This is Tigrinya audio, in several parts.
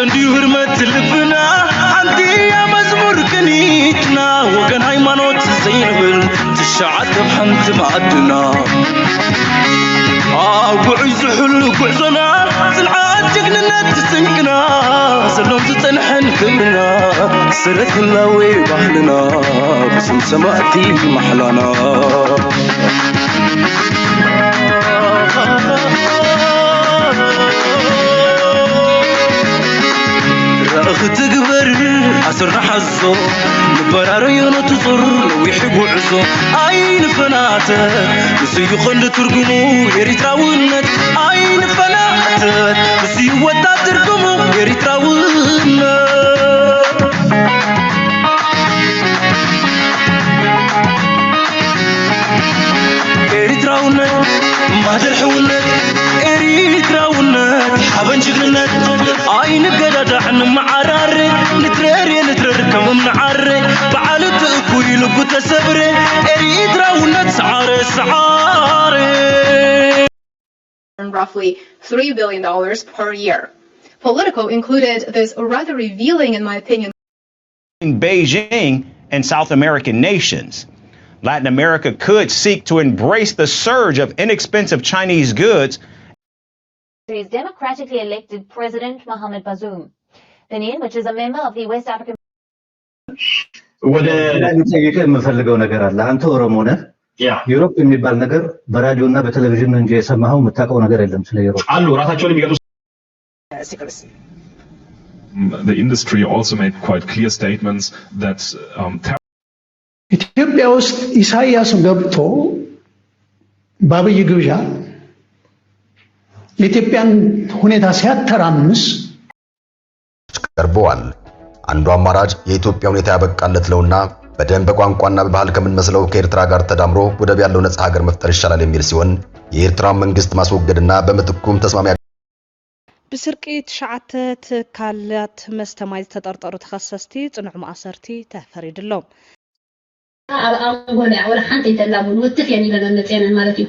እንዲሁ ህርመት ልብና ሓንቲ እያ መዝሙር ቅኒትና፣ ወገን ሃይማኖት ዘይንብል ትሽዓተ ኣብ ሓንቲ ማዕድና። ኣብ ውዑይ ዝሕሉ ጉዕዞና፣ ጽንዓት ጅግንነት ስንቅና፣ ዘሎን ዝጸንሐን ክብርና፣ ሰረት ህላዌ ባህልና፣ ብስም ሰማእቲ ማሕላና። ራእኺ ትግበር ኣስርና ሓዞ፣ ንበራረዮ ነቲ ዙር ነዊሕ ጉዕዞ። ኣይንፈናተት፣ ንሱ እዩ ቀንዲ ትርጉሙ ኤሪትራውነት። ኣይንፈናተት፣ ንሱ እዩ ወጣት ትርጉሙ ኤሪትራውነት። ኤሪትራውነት ማህደር ሕውነት፣ ኤሪትራውነት ሓበን ጅግንነት። ኣይንገዳዳዕ ንመዓራረ፣ ንትረር ንትረር ከም እምኒ ዓረ፣ በዓል እቲ እኩይ ልቡ ተሰብረ። ኤሪትራውነት ሰዓረ ሰዓረ። Roughly three billion dollars per year. Politico included this rather revealing, in my opinion. In Beijing and South American nations, Latin America could seek to embrace the surge of inexpensive Chinese goods. Democratically elected President Mohamed Bazoum. Benin, which is a member of the West African ወደ ጠይቀ የምፈልገው ነገር አለ። አንተ ኦሮሞ ነህ። ያ ዩሮፕ የሚባል ነገር በራዲዮና በቴሌቪዥን ነው እንጂ የሰማኸው የምታውቀው ነገር የለም ስለ ዩሮፕ። አሉ ራሳቸውን የሚገልጹ The industry also made quite clear statements that um, ኢትዮጵያ ውስጥ ኢሳያስ ገብቶ በአብይ ግብዣ የኢትዮጵያን ሁኔታ ሲያተራምስ ቀርበዋል። አንዱ አማራጭ የኢትዮጵያ ሁኔታ ያበቃለት ነውና በደም በቋንቋና በባህል ከምንመስለው ከኤርትራ ጋር ተዳምሮ ወደብ ያለው ነጻ ሀገር መፍጠር ይሻላል የሚል ሲሆን የኤርትራ መንግስት ማስወገድና በምትኩም ተስማሚ ብስርቂ ትሽዓተ ትካላት መስተ ማይ ዝተጠርጠሩ ተኸሰስቲ ጽኑዕ ማእሰርቲ ተፈሪዱሎም። ኣብ ኣንጎላ እያ ወላ ሓንቲ እንተላቡ ንውትፍ እየን ኢለነን መፅአነን ማለት እዩ።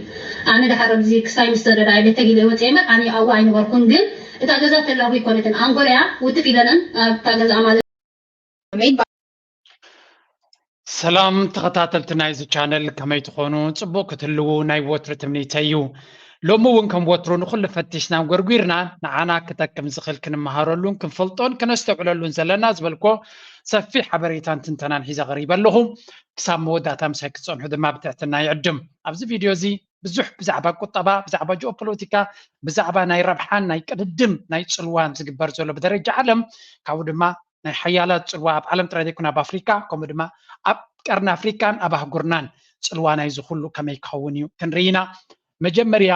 ኣነ ድሓር ኣብዚ ክሳይ ምስ ተረዳኣ ቤት ተጊለ ወፅአ እምበር ኣነ ኣብኡ ኣይነበርኩን። ግን እታ ገዛ ተላቡ ኣይኮነትን ኣንጎላ እያ ውትፍ ኢለነን ኣብታ ገዛ ማለት Made by ሰላም ተኸታተልቲ ናይዚ ቻነል ከመይ ትኾኑ? ጽቡቕ ክትህልዉ ናይ ወትሪ ትምኒተይ እዩ። ሎሚ እውን ከም ወትሩ ንኹሉ ፈቲሽናን ጎርጒርናን ንዓና ክጠቅም ዝኽእል ክንመሃረሉን ክንፈልጦን ክነስተውዕለሉን ዘለና ዝበልኮ ሰፊሕ ሓበሬታን ትንተናን ሒዘ ቀሪበ ኣለኹ። ክሳብ መወዳእታ ምሳይ ክትጸንሑ ድማ ብትሕትና ይዕድም። ኣብዚ ቪድዮ እዚ ብዙሕ ብዛዕባ ቁጠባ፣ ብዛዕባ ጂኦፖለቲካ፣ ብዛዕባ ናይ ረብሓን ናይ ቅድድም ናይ ጽልዋን ዝግበር ዘሎ ብደረጃ ዓለም ካብኡ ድማ ናይ ሓያላት ጽልዋ ኣብ ዓለም ጥራይ ዘይኮነ ኣብ ኣፍሪካ ከምኡ ድማ ኣብ ቀርኒ ኣፍሪካን ኣብ ኣህጉርናን ጽልዋ ናይዚ ኩሉ ከመይ ክኸውን እዩ ክንርኢ ኢና። መጀመርያ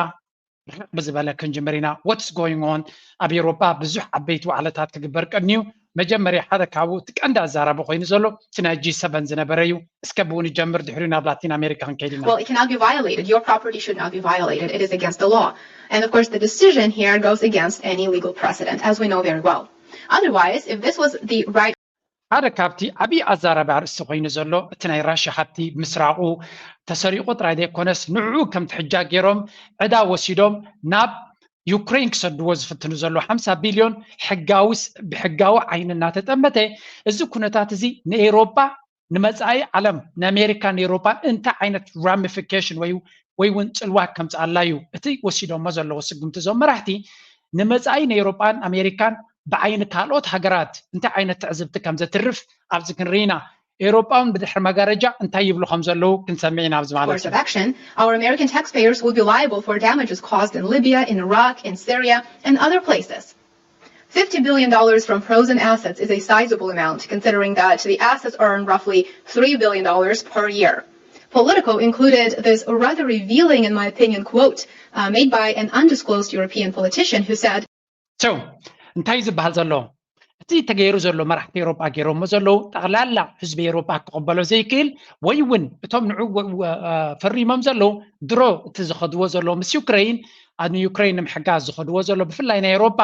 ርሕቕ ብዝበለ ክንጅምር ኢና። What's going on? ኣብ ኤውሮጳ ብዙሕ ዓበይቲ ዋዕላታት ክግበር ቀንዩ። መጀመርያ ሓደ ካብኡ እቲ ቀንዲ ኣዛራቢ ኮይኑ ዘሎ እቲ ናይ ጂ ሰቨን ዝነበረ እዩ። እስከ ብኡ ንጀምር፣ ድሕሪኡ ናብ ላቲን ኣሜሪካ ክንከይድ ኢና። Well, it cannot be violated. Your property should not be violated. It is against the law. And of course, the decision here goes against any legal precedent, as we know very well. Otherwise, if this was the right ሓደ ካብቲ ዓብዪ ኣዛራቢ ኣርእስቲ ኮይኑ ዘሎ እቲ ናይ ራሽያ ሃብቲ ምስራቑ ተሰሪቑ ጥራይ ዘይኮነስ ንዕኡ ከም ትሕጃ ገይሮም ዕዳ ወሲዶም ናብ ዩክሬን ክሰድዎ ዝፍትኑ ዘሎ ሓምሳ ቢልዮን ሕጋዊ ብሕጋዊ ዓይኒ እናተጠመተ እዚ ኩነታት እዚ ንኤውሮጳ ንመጻኢ ዓለም ንኣሜሪካን ኤውሮጳን እንታይ ዓይነት ramification ወይ ወይ እውን ጽልዋ ከምጽኣላ እዩ እቲ ወሲዶሞ ዘለዎ ስጉምቲ እዞም መራሕቲ ንመጻኢ ንኤውሮጳን ኣሜሪካን ብዓይኒ ካልኦት ሃገራት እንታይ ዓይነት ትዕዝብቲ ከም ዘትርፍ ኣብዚ ክንርኢ ኢና። ኤውሮጳውን ብድሕሪ መጋረጃ እንታይ ይብሉ ከም ዘለዉ ክንሰምዕ ኢና ኣብዚ ማለት course of action, our American taxpayers will be liable for damages caused in Libya, in Iraq, in Syria, and other places. Fifty billion dollars from frozen assets is a sizable amount, considering that the assets earn roughly three billion dollars per year. Politico included this rather revealing, in my opinion, quote uh, made by an undisclosed European politician who said, So እንታይ ዝበሃል ዘሎ እቲ ተገይሩ ዘሎ መራሕቲ ኤውሮጳ ገይሮሞ ዘለዉ ጠቕላላ ህዝቢ ኤውሮጳ ክቕበሎ ዘይክእል ወይ እውን እቶም ንዑ ፈሪሞም ዘለዉ ድሮ እቲ ዝኸድዎ ዘለዉ ምስ ዩክረይን ንዩክሬን ንምሕጋዝ ዝኸድዎ ዘሎ ብፍላይ ናይ ኤሮጳ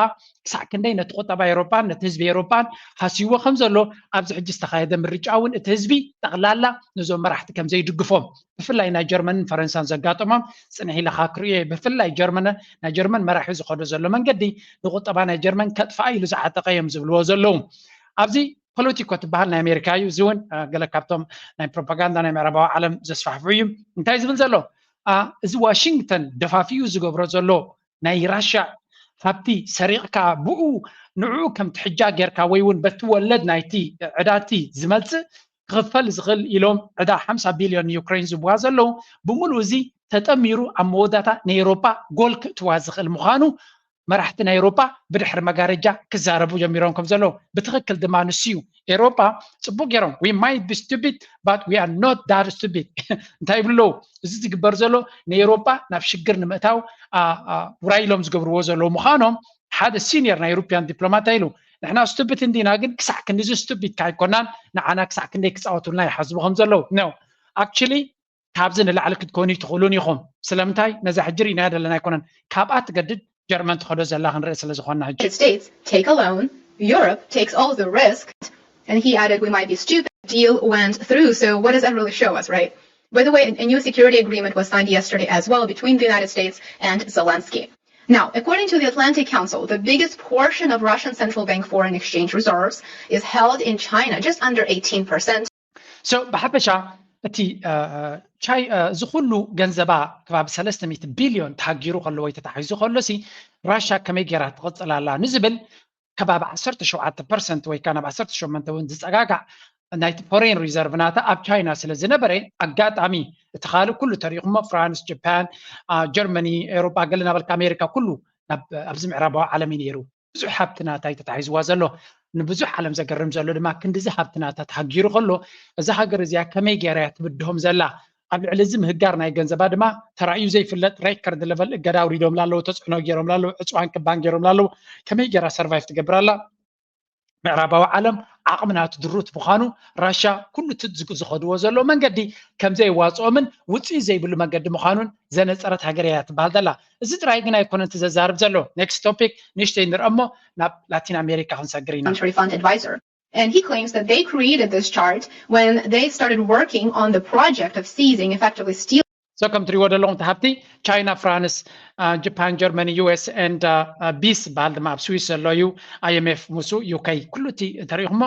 ክሳዕ ክንደይ ነቲ ቁጠባ ኤሮጳን ነቲ ህዝቢ ኤሮጳን ሃስይዎ ከም ዘሎ ኣብዚ ሕጂ ዝተኻየደ ምርጫ እውን እቲ ህዝቢ ጠቕላላ ነዞም መራሕቲ ከም ዘይድግፎም ብፍላይ ናይ ጀርመንን ፈረንሳን ዘጋጠሞም ጽንሕ ኢለ ክርእዮ እየ። ብፍላይ ጀርመን ናይ ጀርመን መራሒ ዝኸዶ ዘሎ መንገዲ ንቁጠባ ናይ ጀርመን ከጥፍኣ ኢሉ ዝዓጠቐ እዮም ዝብልዎ ዘለዉ። ኣብዚ ፖለቲኮ ትበሃል ናይ ኣሜሪካ እዩ። እዚ እውን ገለ ካብቶም ናይ ፕሮፓጋንዳ ናይ ምዕራባዊ ዓለም ዘስፋሕፍሑ እዩ። እንታይ ዝብል ዘሎ እዚ ዋሽንግተን ደፋፊኡ ዝገብሮ ዘሎ ናይ ራሻ ሃብቲ ሰሪቕካ ብኡ ንዕኡ ከም ትሕጃ ጌርካ ወይ እውን በቲ ወለድ ናይቲ ዕዳቲ ዝመፅእ ክኽፈል ዝኽእል ኢሎም ዕዳ ሓምሳ ቢልዮን ንዩክሬን ዝብዋ ዘለዉ ብምሉእ እዚ ተጠሚሩ ኣብ መወዳእታ ንኤሮጳ ጎል ክእትዋ ዝኽእል ምዃኑ መራሕቲ ናይ ኤሮጳ ብድሕሪ መጋረጃ ክዛረቡ ጀሚሮም ከም ዘለዉ ብትኽክል ድማ ንሱ እዩ። ኤሮጳ ጽቡቅ ገይሮም we might be stupid but we are not that stupid እንታይ ይብሉ ኣለዉ? እዚ ዝግበር ዘሎ ንኤሮጳ ናብ ሽግር ንምእታው ውራይ ኢሎም ዝገብርዎ ዘለዉ ምዃኖም ሓደ ሲኒየር ናይ ኤሮፒያን ዲፕሎማት ኢሉ ንሕና ስቱፒድ እንዲና ግን ክሳዕ ክንዲዚ ስቱፒድ ካይኮናን ንዓና ክሳዕ ክንደይ ክፃወቱልና ይሓስቡ ከም ዘለዉ ነው actually ካብዚ ንላዕሊ ክትኮኑ ትኽእሉን ኢኹም። ስለምንታይ ነዛ ሕጂ ርኢናያ ዘለና ኣይኮነን። ካብኣ ትገድድ ጀርመን ትኸዶ ዘላ ክንርኢ ስለ ዝኾንና ሕጂ። States take a loan, Europe takes all the risk, and he added we might be stupid. Deal went through, so what does that really show us, right? By the way, a new security agreement was signed yesterday as well between the United States and Zelensky. Now, according to the Atlantic Council, the biggest portion of Russian central bank foreign exchange reserves is held in China, just under eighteen percent. So ብሓፈሻ እቲ እዚ ኩሉ ገንዘባ ከባቢ ሰለስተ ሚእቲ ቢልዮን ተሃጊሩ ከሎ ወይ ተታሒዙ ከሎ ሲ ራሻ ከመይ ገይራ ትቕፅል ኣላ ንዝብል ከባቢ ዓሰርተ ሸውዓተ ፐርሰንት ወይ ከዓ ናብ ዓሰርተ ሸሞንተ እውን ዝፀጋጋዕ ናይቲ ፎሬን ሪዘርቭ ናታ ኣብ ቻይና ስለ ዝነበረ ኣጋጣሚ እቲ ካልእ ኩሉ ተሪእኹሞ ፍራንስ፣ ጃፓን፣ ጀርመኒ፣ ኤውሮጳ ገለ እናበልካ ኣሜሪካ ኩሉ ኣብዚ ምዕራባዊ ዓለም እዩ ነይሩ። ብዙሕ ሃብቲ ናታ እዩ ተታሒዝዋ ዘሎ። ንብዙሕ ዓለም ዘገርም ዘሎ ድማ ክንድዚ ሃብቲ ናታ ተሃጊሩ ከሎ እዛ ሃገር እዚኣ ከመይ ገይራ እያ ትብድሆም ዘላ? ኣብ ልዕሊ እዚ ምህጋር ናይ ገንዘባ ድማ ተራእዩ ዘይፍለጥ ሬከርድ ለቨል እገዳ ኣውሪዶምላ ኣለዉ፣ ተፅዕኖ ገይሮምላ ኣለዉ፣ ዕፅዋን ክባን ገይሮምላ ኣለዉ። ከመይ ገይራ ሰርቫይቭ ትገብር ኣላ? ምዕራባዊ ዓለም ዓቕሚ ናቱ ድሩት ምዃኑ ራሻ ኩሉ እቲ ዝኸድዎ ዘሎ መንገዲ ከም ዘየዋፅኦምን ውፅኢት ዘይብሉ መንገዲ ምዃኑን ዘነፀረት ሃገር እያ ትበሃል ዘላ። እዚ ጥራይ ግን ኣይኮነን እቲ ዘዛርብ ዘሎ። ኔክስት ቶፒክ ንእሽተይ ንርአ እሞ ናብ ላቲን ኣሜሪካ ክንሰግር ኢና። Monetary Fund advisor. And he claims that they created this chart when they started working on the project of seizing, effectively stealing. So ከም ትሪእዎ ዘለኹም እቲ ሃብቲ ቻይና፣ ፍራንስ፣ ጃፓን፣ ጀርመኒ፣ ዩ ኤስ ኤንድ ቢስ ዝበሃል ድማ ኣብ ስዊስ ዘሎ እዩ። ኣይ ኤም ኤፍ ምስ ዩ ኬ ኩሉ እቲ ተሪእኹሞ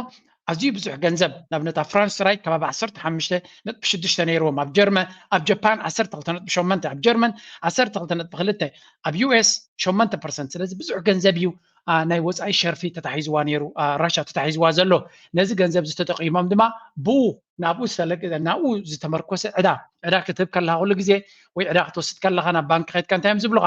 ኣዝዩ ብዙሕ ገንዘብ ንኣብነት ኣብ ፍራንስ ጥራይ ከባቢ ዓሰርተ ሓሙሽተ ነጥቢ ሽዱሽተ ነይርዎም ኣብ ጀርመን ኣብ ጃፓን ዓሰርተ ክልተ ነጥቢ ሸሞንተ ኣብ ጀርመን ዓሰርተ ክልተ ነጥቢ ክልተ ኣብ ዩ ኤስ ሸሞንተ ፐርሰንት ስለዚ ብዙሕ ገንዘብ እዩ ናይ ወፃኢ ሸርፊ ተታሒዝዋ ነይሩ ራሻ ተታሒዝዋ ዘሎ ነዚ ገንዘብ እዚ ተጠቂሞም ድማ ብኡ ናብኡ ዝፈለገ ናብኡ ዝተመርኮሰ ዕዳ ዕዳ ክትህብ ከለካ ኩሉ ግዜ ወይ ዕዳ ክትወስድ ከለካ ናብ ባንክ ከድካ እንታይ እዮም ዝብሉካ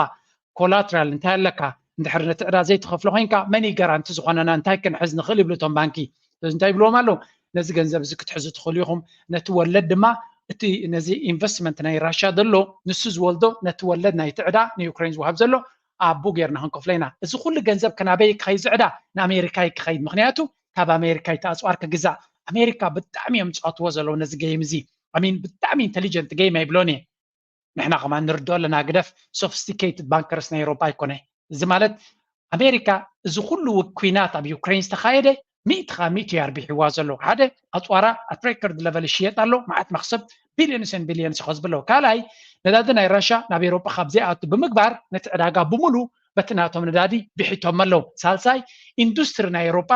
ኮላትራል እንታይ ኣለካ እንድሕር ነቲ ዕዳ ዘይትኸፍሎ ኮይንካ መን እዩ ጋራንቲ ዝኾነና እንታይ ክንሕዝ ንኽእል ይብሉ እቶም ባንኪ ስለዚ እንታይ ይብልዎም ኣለዉ ነዚ ገንዘብ እዚ ክትሕዙ ትኽእሉ ኢኹም ነቲ ወለድ ድማ እቲ ነዚ ኢንቨስትመንት ናይ ራሻ ዘሎ ንሱ ዝወልዶ ነቲ ወለድ ናይቲ ዕዳ ንዩክሬን ዝወሃብ ዘሎ ኣቡ ጌርና ክንከፍሎ ኢና እዚ ኩሉ ገንዘብ ከናበይ ክኸይድ ዝዕዳ ንኣሜሪካ ክኸይድ ምክንያቱ ካብ ኣሜሪካ ይተኣፅዋር ክግዛእ ኣሜሪካ ብጣዕሚ እዮም ዝፃወትዎ ዘለዉ ነዚ ገይም እዚ ሚን ብጣዕሚ ኢንቴሊጀንት ገይም ኣይብሎን እየ ንሕና ከማ ንርድኦ ኣለና ግደፍ ሶፊስቲኬትድ ባንከርስ ናይ ኤሮፓ ኣይኮነ እዚ ማለት ኣሜሪካ እዚ ኩሉ ኩናት ኣብ ዩክሬን ዝተኻየደ ሚእቲ ካብ ሚእቲ እዩ ኣርቢሕዋ ዘሎ ሓደ ኣፅዋራ ኣት ሬከርድ ለቨል ይሽየጥ ኣሎ መዓት መክሰብ ቢልዮንስ ን ቢልዮንስ ይኸዝብ ኣለዉ ካልኣይ ነዳዲ ናይ ራሻ ናብ ኤሮጳ ካብ ዘይኣቱ ብምግባር ነቲ ዕዳጋ ብምሉ በቲ ናቶም ነዳዲ ብሒቶም ኣለዉ ሳልሳይ ኢንዱስትሪ ናይ ኤሮጳ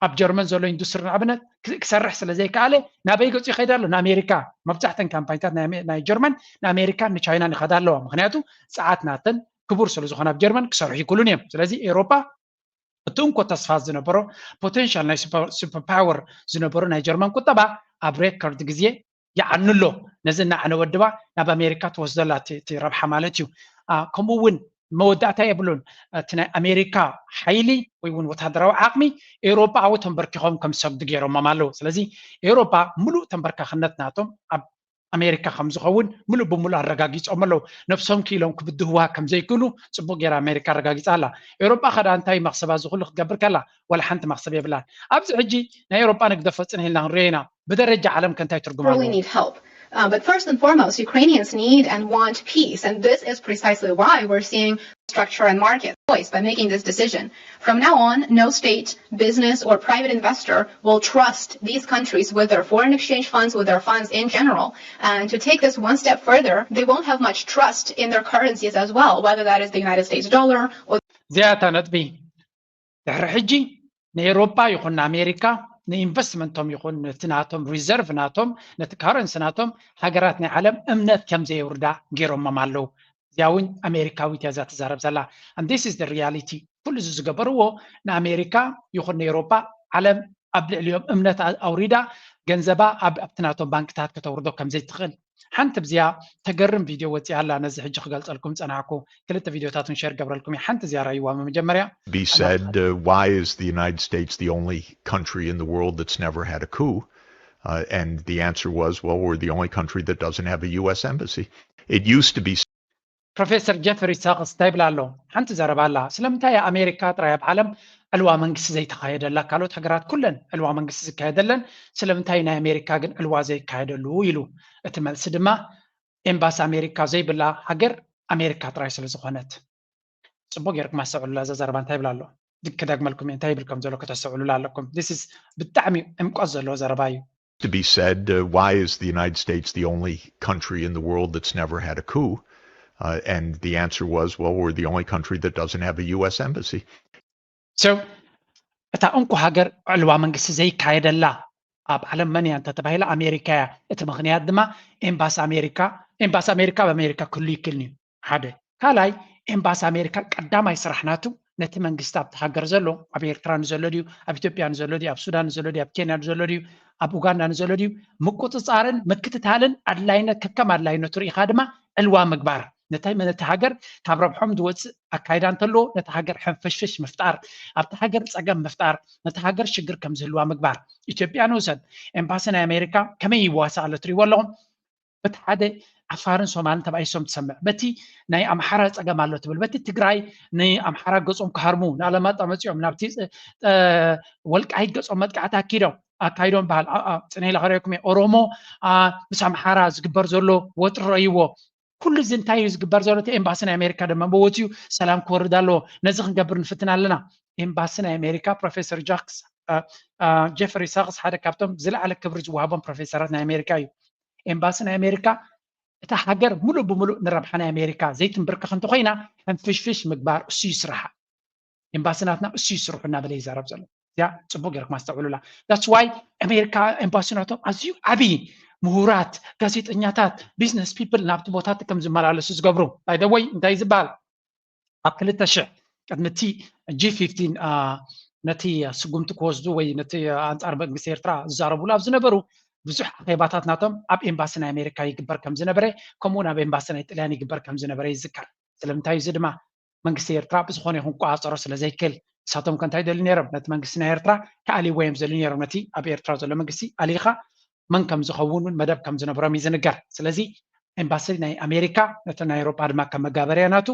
ኣብ ጀርመን ዘሎ ኢንዱስትሪ ንኣብነት ክሰርሕ ስለ ዘይከኣለ ናበይ ገፁ ይኸይድ ኣሎ ንኣሜሪካ መብዛሕተን ካምፓኒታት ናይ ጀርመን ንኣሜሪካን ንቻይናን ይኸዳ ኣለዋ ምክንያቱ ፀዓት ናተን ክቡር ስለ ዝኾነ ኣብ ጀርመን ክሰርሑ ይክእሉን እዮም ስለዚ ኤሮጳ እቲ እንኮ ተስፋ ዝነበሮ ፖቴንሻል ናይ ሱፐር ፓወር ዝነበሮ ናይ ጀርመን ቁጠባ ኣብ ሬከርድ ግዜ ይዓኑ ኣሎ ነዚ እናዓነወ ድማ ናብ ኣሜሪካ ትወስደላ እቲ ረብሓ ማለት እዩ ከምኡ እውን መወዳእታ የብሉን እቲ ናይ ኣሜሪካ ሓይሊ ወይ እውን ወታደራዊ ዓቕሚ ኤውሮጳ ኣብኡ ተንበርኪኾም ከም ዝሰግዱ ገይሮሞም ኣለዉ ስለዚ ኤውሮጳ ሙሉእ ተንበርካኽነት ናቶም ኣብ ኣሜሪካ ከም ዝኸውን ሙሉእ ብሙሉእ ኣረጋጊፆም ኣለዉ ነብሶም ክኢሎም ክብድህዋ ከም ዘይክእሉ ፅቡቅ ገይራ ኣሜሪካ ኣረጋጊፃ ኣላ ኤውሮጳ ከዳ እንታይ መክሰባ ዝኩሉ ክትገብር ከላ ዋላ ሓንቲ መክሰብ የብላን ኣብዚ ሕጂ ናይ ኤውሮጳ ንግደፎ ፅንሕ ኢልና ክንሪኦ ኢና ብደረጃ ዓለም ከ እንታይ ትርጉም ኣለዎ Uh, but first and foremost, Ukrainians need and want peace. And this is precisely why we're seeing structure and market choice by making this decision. From now on, no state, business, or private investor will trust these countries with their foreign exchange funds, with their funds in general. And to take this one step further, they won't have much trust in their currencies as well, whether that is the United States dollar or እዚኣ እታ ነጥቢ። ድሕሪ ሕጂ ንኤውሮጳ ይኹን ንኣሜሪካ ንኢንቨስትመንቶም ይኹን ነቲ ናቶም ሪዘርቭ ናቶም ነቲ ካረንሲ ናቶም ሃገራት ናይ ዓለም እምነት ከም ዘየውርዳ ገይሮሞም ኣለዉ። እዚኣ እውን ኣሜሪካዊት እያ እዛ ትዛረብ ዘላ። And this is the reality። ኩሉ እዚ ዝገበርዎ ንኣሜሪካ ይኹን ንኤውሮጳ ዓለም ኣብ ልዕሊኦም እምነት ኣውሪዳ ገንዘባ ኣብቲ ናቶም ባንክታት ከተውርዶ ከም ዘይትኽእል። ሓንቲ ብዚኣ ተገርም ቪድዮ ወፂኣ ኣላ። ነዚ ሕጂ ክገልፀልኩም ፀናሕኩ። ክልተ ቪድዮታት ን ሸር ገብረልኩም እየ። ሓንቲ እዚኣ ራይዋ መጀመርያ be said, uh, why is the United States the only country in the world that's never had a coup? Uh, and the answer was, well, we're the only country that doesn't have a U S embassy. It used to be ፕሮፌሰር ጀፍሪ ሳክስ እንታይ ይብል ኣሎ? ሓንቲ ዘረባ ኣላ። ስለምንታይ ኣሜሪካ ጥራይ ኣብ ዓለም ዕልዋ መንግስቲ ዘይተኻየደላ? ካልኦት ሃገራት ኩለን ዕልዋ መንግስቲ ዝካየደለን፣ ስለምንታይ ናይ ኣሜሪካ ግን ዕልዋ ዘይካየደሉ? ኢሉ። እቲ መልሲ ድማ ኤምባሲ ኣሜሪካ ዘይብላ ሃገር ኣሜሪካ ጥራይ ስለ ዝኾነት። ጽቡቅ ጌርኩም ኣስተውዕሉላ እዛ ዘረባ እንታይ ይብል ኣሎ? ክደግመልኩም እየ እንታይ ይብል ከም ዘሎ ከተስተውዕሉላ ኣለኩም። This is ብጣዕሚ ዕምቆት ዘለዎ ዘረባ እዩ። to be said, uh, why is the United States the only country in the world that's never had a coup? Uh, and the answer was, well, we're the only country that doesn't have a U S embassy. So እታ እንኮ ሃገር ዕልዋ መንግስቲ ዘይካየደላ ኣብ ዓለም መን እያ እንተተባሂላ ኣሜሪካ እያ። እቲ ምኽንያት ድማ ኤምባሲ ኣሜሪካ ኤምባሲ ኣሜሪካ ኣብ ኣሜሪካ ክህሉ ይክእልን እዩ። ሓደ ካልኣይ ኤምባሲ ኣሜሪካ ቀዳማይ ስራሕ ናቱ ነቲ መንግስቲ ኣብቲ ሃገር ዘሎ ኣብ ኤርትራ ንዘሎ ድዩ ኣብ ኢትዮጵያ ንዘሎ ድዩ ኣብ ሱዳን ንዘሎ ድዩ ኣብ ኬንያ ንዘሎ ድዩ ኣብ ኡጋንዳ ንዘሎ ድዩ ምቁፅፃርን ምክትታልን ኣድላይነት ከከም ኣድላይነቱ ርኢኻ ድማ ዕልዋ ምግባር ነቲ ሃገር ካብ ረብሖም ዝወፅእ ኣካይዳ እንተለዎ ነቲ ሃገር ሕንፍሽፍሽ ምፍጣር ኣብቲ ሃገር ፀገም ምፍጣር ነቲ ሃገር ሽግር ከም ዝህልዋ ምግባር ኢትዮጵያ ንውሰድ ኤምባሲ ናይ ኣሜሪካ ከመይ ይዋሳእ ኣሎ ትሪእዎ ኣለኹም በቲ ሓደ ዓፋርን ሶማልን ተባኢሶም ትሰምዕ በቲ ናይ ኣምሓራ ፀገም ኣሎ ትብል በቲ ትግራይ ንኣምሓራ ገፆም ክሃርሙ ንኣለማጣ መፂኦም ናብቲ ወልቃይት ገፆም መጥቃዕቲ ኣኪዶም ኣካይዶም በሃል ፅነ ኢለ ከሪኦኩም እየ ኦሮሞ ምስ ኣምሓራ ዝግበር ዘሎ ወጥሪ ረእይዎ ኩሉ እዚ እንታይ እዩ ዝግበር ዘሎ እቲ ኤምባሲ ናይ ኣሜሪካ ድማ ብወፂኡ ሰላም ክወርድ ኣለዎ ነዚ ክንገብር ንፍትን ኣለና ኤምባሲ ናይ ኣሜሪካ ፕሮፌሰር ጃክስ ጀፍሪ ሳክስ ሓደ ካብቶም ዝለዓለ ክብሪ ዝወሃቦም ፕሮፌሰራት ናይ ኣሜሪካ እዩ ኤምባሲ ናይ ኣሜሪካ እታ ሃገር ሙሉእ ብሙሉእ ንረብሓ ናይ ኣሜሪካ ዘይትንብርከኽ እንተኮይና ሕንፍሽፍሽ ምግባር እሱ እዩ ስርሓ ኤምባሲ ናትና እሱ እዩ ስርሑ እናበለ ይዛረብ ዘሎ እዚኣ ፅቡቅ ገይርኩም ኣስተውዕሉላ that's why ኣሜሪካ ኤምባሲ ናቶም ኣዝዩ ዓብዪ ምሁራት ጋዜጠኛታት business people ናብቲ ቦታት ከም ዝመላለሱ ዝገብሩ by the way እንታይ ዝበሃል ኣብ ክልተ ሽሕ ቅድሚ እቲ ጂ ፊፍቲን ነቲ ስጉምቲ ክወስዱ ወይ ነቲ ኣንፃር መንግስቲ ኤርትራ ዝዛረብሉ ኣብ ዝነበሩ ብዙሕ ኣኼባታት ናቶም ኣብ ኤምባሲ ናይ ኣሜሪካ ይግበር ከም ዝነበረ ከምኡውን ኣብ ኤምባሲ ናይ ጥልያን ይግበር ከም ዝነበረ ይዝከር ስለምንታይ እዚ ድማ መንግስቲ ኤርትራ ብዝኾነ ይኹን ክቆፃፀሮ ስለ ዘይክእል ንሳቶም ከ እንታይ ደልዩ ነይሮም ነቲ መንግስቲ ናይ ኤርትራ ክኣልይዎ እዮም ዝደልዩ ነይሮም ነቲ ኣብ ኤርትራ ዘሎ መንግስቲ ኣሊኻ መን ከም ዝኸውን እውን መደብ ከም ዝነብሮም እዩ ዝንገር ስለዚ ኤምባሲ ናይ ኣሜሪካ ነቲ ናይ ኤውሮጳ ድማ ከም መጋበርያ ናቱ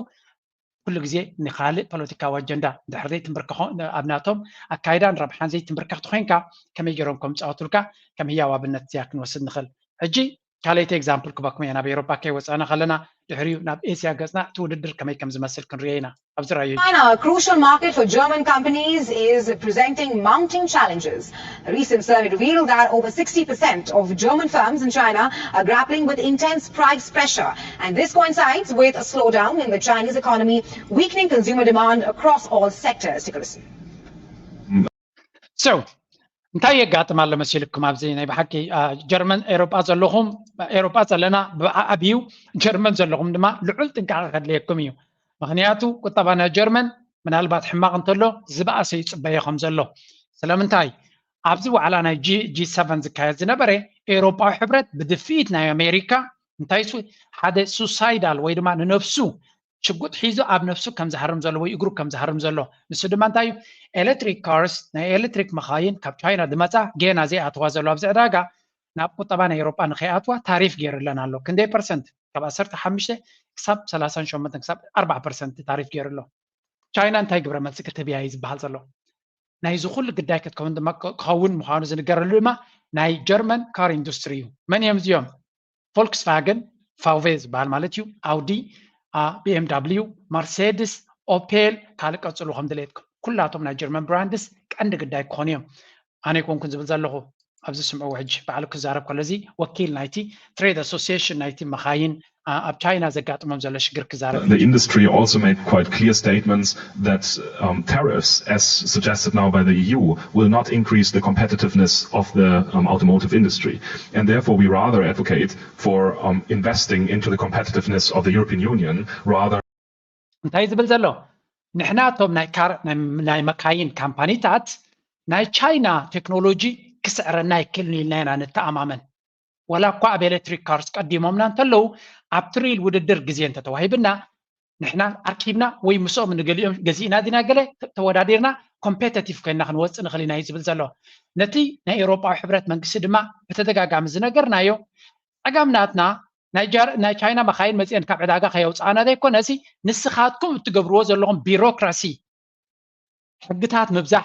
ኩሉ ግዜ ንካልእ ፖለቲካዊ ኣጀንዳ ድሕር ዘይትንብርከኾ ኣብ ናቶም ኣካይዳን ረብሓን ዘይትንብርከኽ ተኮይንካ ከመይ ገይሮም ከም ዝፃወቱልካ ከም ህያው ኣብነት እዚኣ ክንወስድ ንኽእል ሕጂ ካልኣይቲ example ክበኩም እየ ናብ ኤውሮጳ ከይወፃና ከለና ድሕሪኡ ናብ ኤስያ ገፅና እቲ ውድድር ከመይ ከም ዝመስል ክንሪኦ ኢና ኣብዚ ራእዩ China, a crucial market for German companies, is presenting mounting challenges. A recent survey revealed that over sixty percent of German firms in China are grappling with intense price pressure. And this coincides with a slowdown in the Chinese economy, weakening consumer demand across all sectors. Take a listen. So እንታይ የጋጥም ኣሎ መሲልኩም ኣብዚ ናይ ብሓቂ ጀርመን ኤሮጳ ዘለኹም ኤሮጳ ዘለና ብዓብዩ ጀርመን ዘለኹም ድማ ልዑል ጥንቃቐ ከድልየኩም እዩ ምክንያቱ ቁጠባ ናይ ጀርመን ምናልባት ሕማቕ እንተሎ ዝበኣሰ ይፅበዮ ከም ዘሎ ስለምንታይ ኣብዚ ዋዕላ ናይ ጂ ሰቨን ዝካየድ ዝነበረ ኤውሮጳዊ ሕብረት ብድፍኢት ናይ ኣሜሪካ እንታይ ሓደ suicidal ወይ ድማ ንነብሱ ሽጉጥ ሒዙ ኣብ ነብሱ ከም ዝሃርም ዘሎ ወይ እግሩ ከም ዝሃርም ዘሎ ንሱ ድማ እንታይ እዩ electric cars ናይ electric መኻይን ካብ ቻይና ዝመፃ ጌና ዘይኣተዋ ዘሎ ኣብዚ ዕዳጋ ናብ ቁጠባ ናይ ኤውሮጳ ንኸይኣትዋ ታሪፍ ገይርለን ኣሎ ክንደይ ፐርሰንት ካብ ዓሰርተ ሓሙሽተ ክሳብ ሰላሳን ሸሞንተን ክሳብ ኣርባዓ ፐርሰንት ታሪፍ ገይሩ ኣሎ ቻይና እንታይ ግብረ መልሲ ክትህብ እያ እዩ ዝበሃል ዘሎ ናይዚ ኩሉ ግዳይ ክትከውን ድማ ክኸውን ምዃኑ ዝንገረሉ ድማ ናይ ጀርመን car industry እዩ መን እዮም እዚኦም ፎልክስቫገን፣ ፋውቬ ዝበሃል ማለት እዩ፣ ኣውዲ፣ ቢኤምዳብሊዩ፣ መርሴድስ፣ ኦፔል፣ ካልእ ቀጽሉ ከም ድሌትኩም። ኩላቶም ናይ ጀርመን ብራንድስ ቀንዲ ግዳይ ክኾኑ እዮም። ኣነ ይኮንኩን ዝብል ዘለኹ፣ ኣብዚ ስምዕዎ ሕጂ ባዕሉ ክዛረብ ከሎ፣ እዚ ወኪል ናይቲ ትሬድ ኣሶሲሽን ናይቲ መኻይን ኣብ ቻይና ዘጋጥሞም ዘሎ ሽግር ክዛረብ። The industry also made quite clear statements that um, tariffs, as suggested now by the E U, will not increase the competitiveness of the um, automotive industry. And therefore, we rather advocate for um, investing into the competitiveness of the European Union rather እንታይ ዝብል ዘሎ? ንሕና እቶም ናይ ካር ናይ መካይን ካምፓኒታት ናይ ቻይና ቴክኖሎጂ ክስዕረና ይክእል ኢልና ኢና ንተኣማመን። ወላ እኳ ኣብ ኤሌክትሪክ ካርስ ቀዲሞምና እንተለዉ፣ ኣብ ትሪል ውድድር ግዜ እንተተዋሂብና፣ ንሕና ኣርኪብና ወይ ምስኦም ንገሊኦም ገዚእና ዲና ገለ ተወዳዲርና ኮምፔተቲቭ ኮይና ክንወፅእ ንኽእል ኢና እዩ ዝብል ዘሎ። ነቲ ናይ ኤውሮጳዊ ሕብረት መንግስቲ ድማ ብተደጋጋሚ ዝነገርናዮ፣ ጸገም ናትና ናይ ቻይና መኻይን መፅአን ካብ ዕዳጋ ከየውፅኣና ዘይኮነሲ፣ ንስኻትኩም እትገብርዎ ዘለኹም ቢሮክራሲ፣ ሕግታት ምብዛሕ፣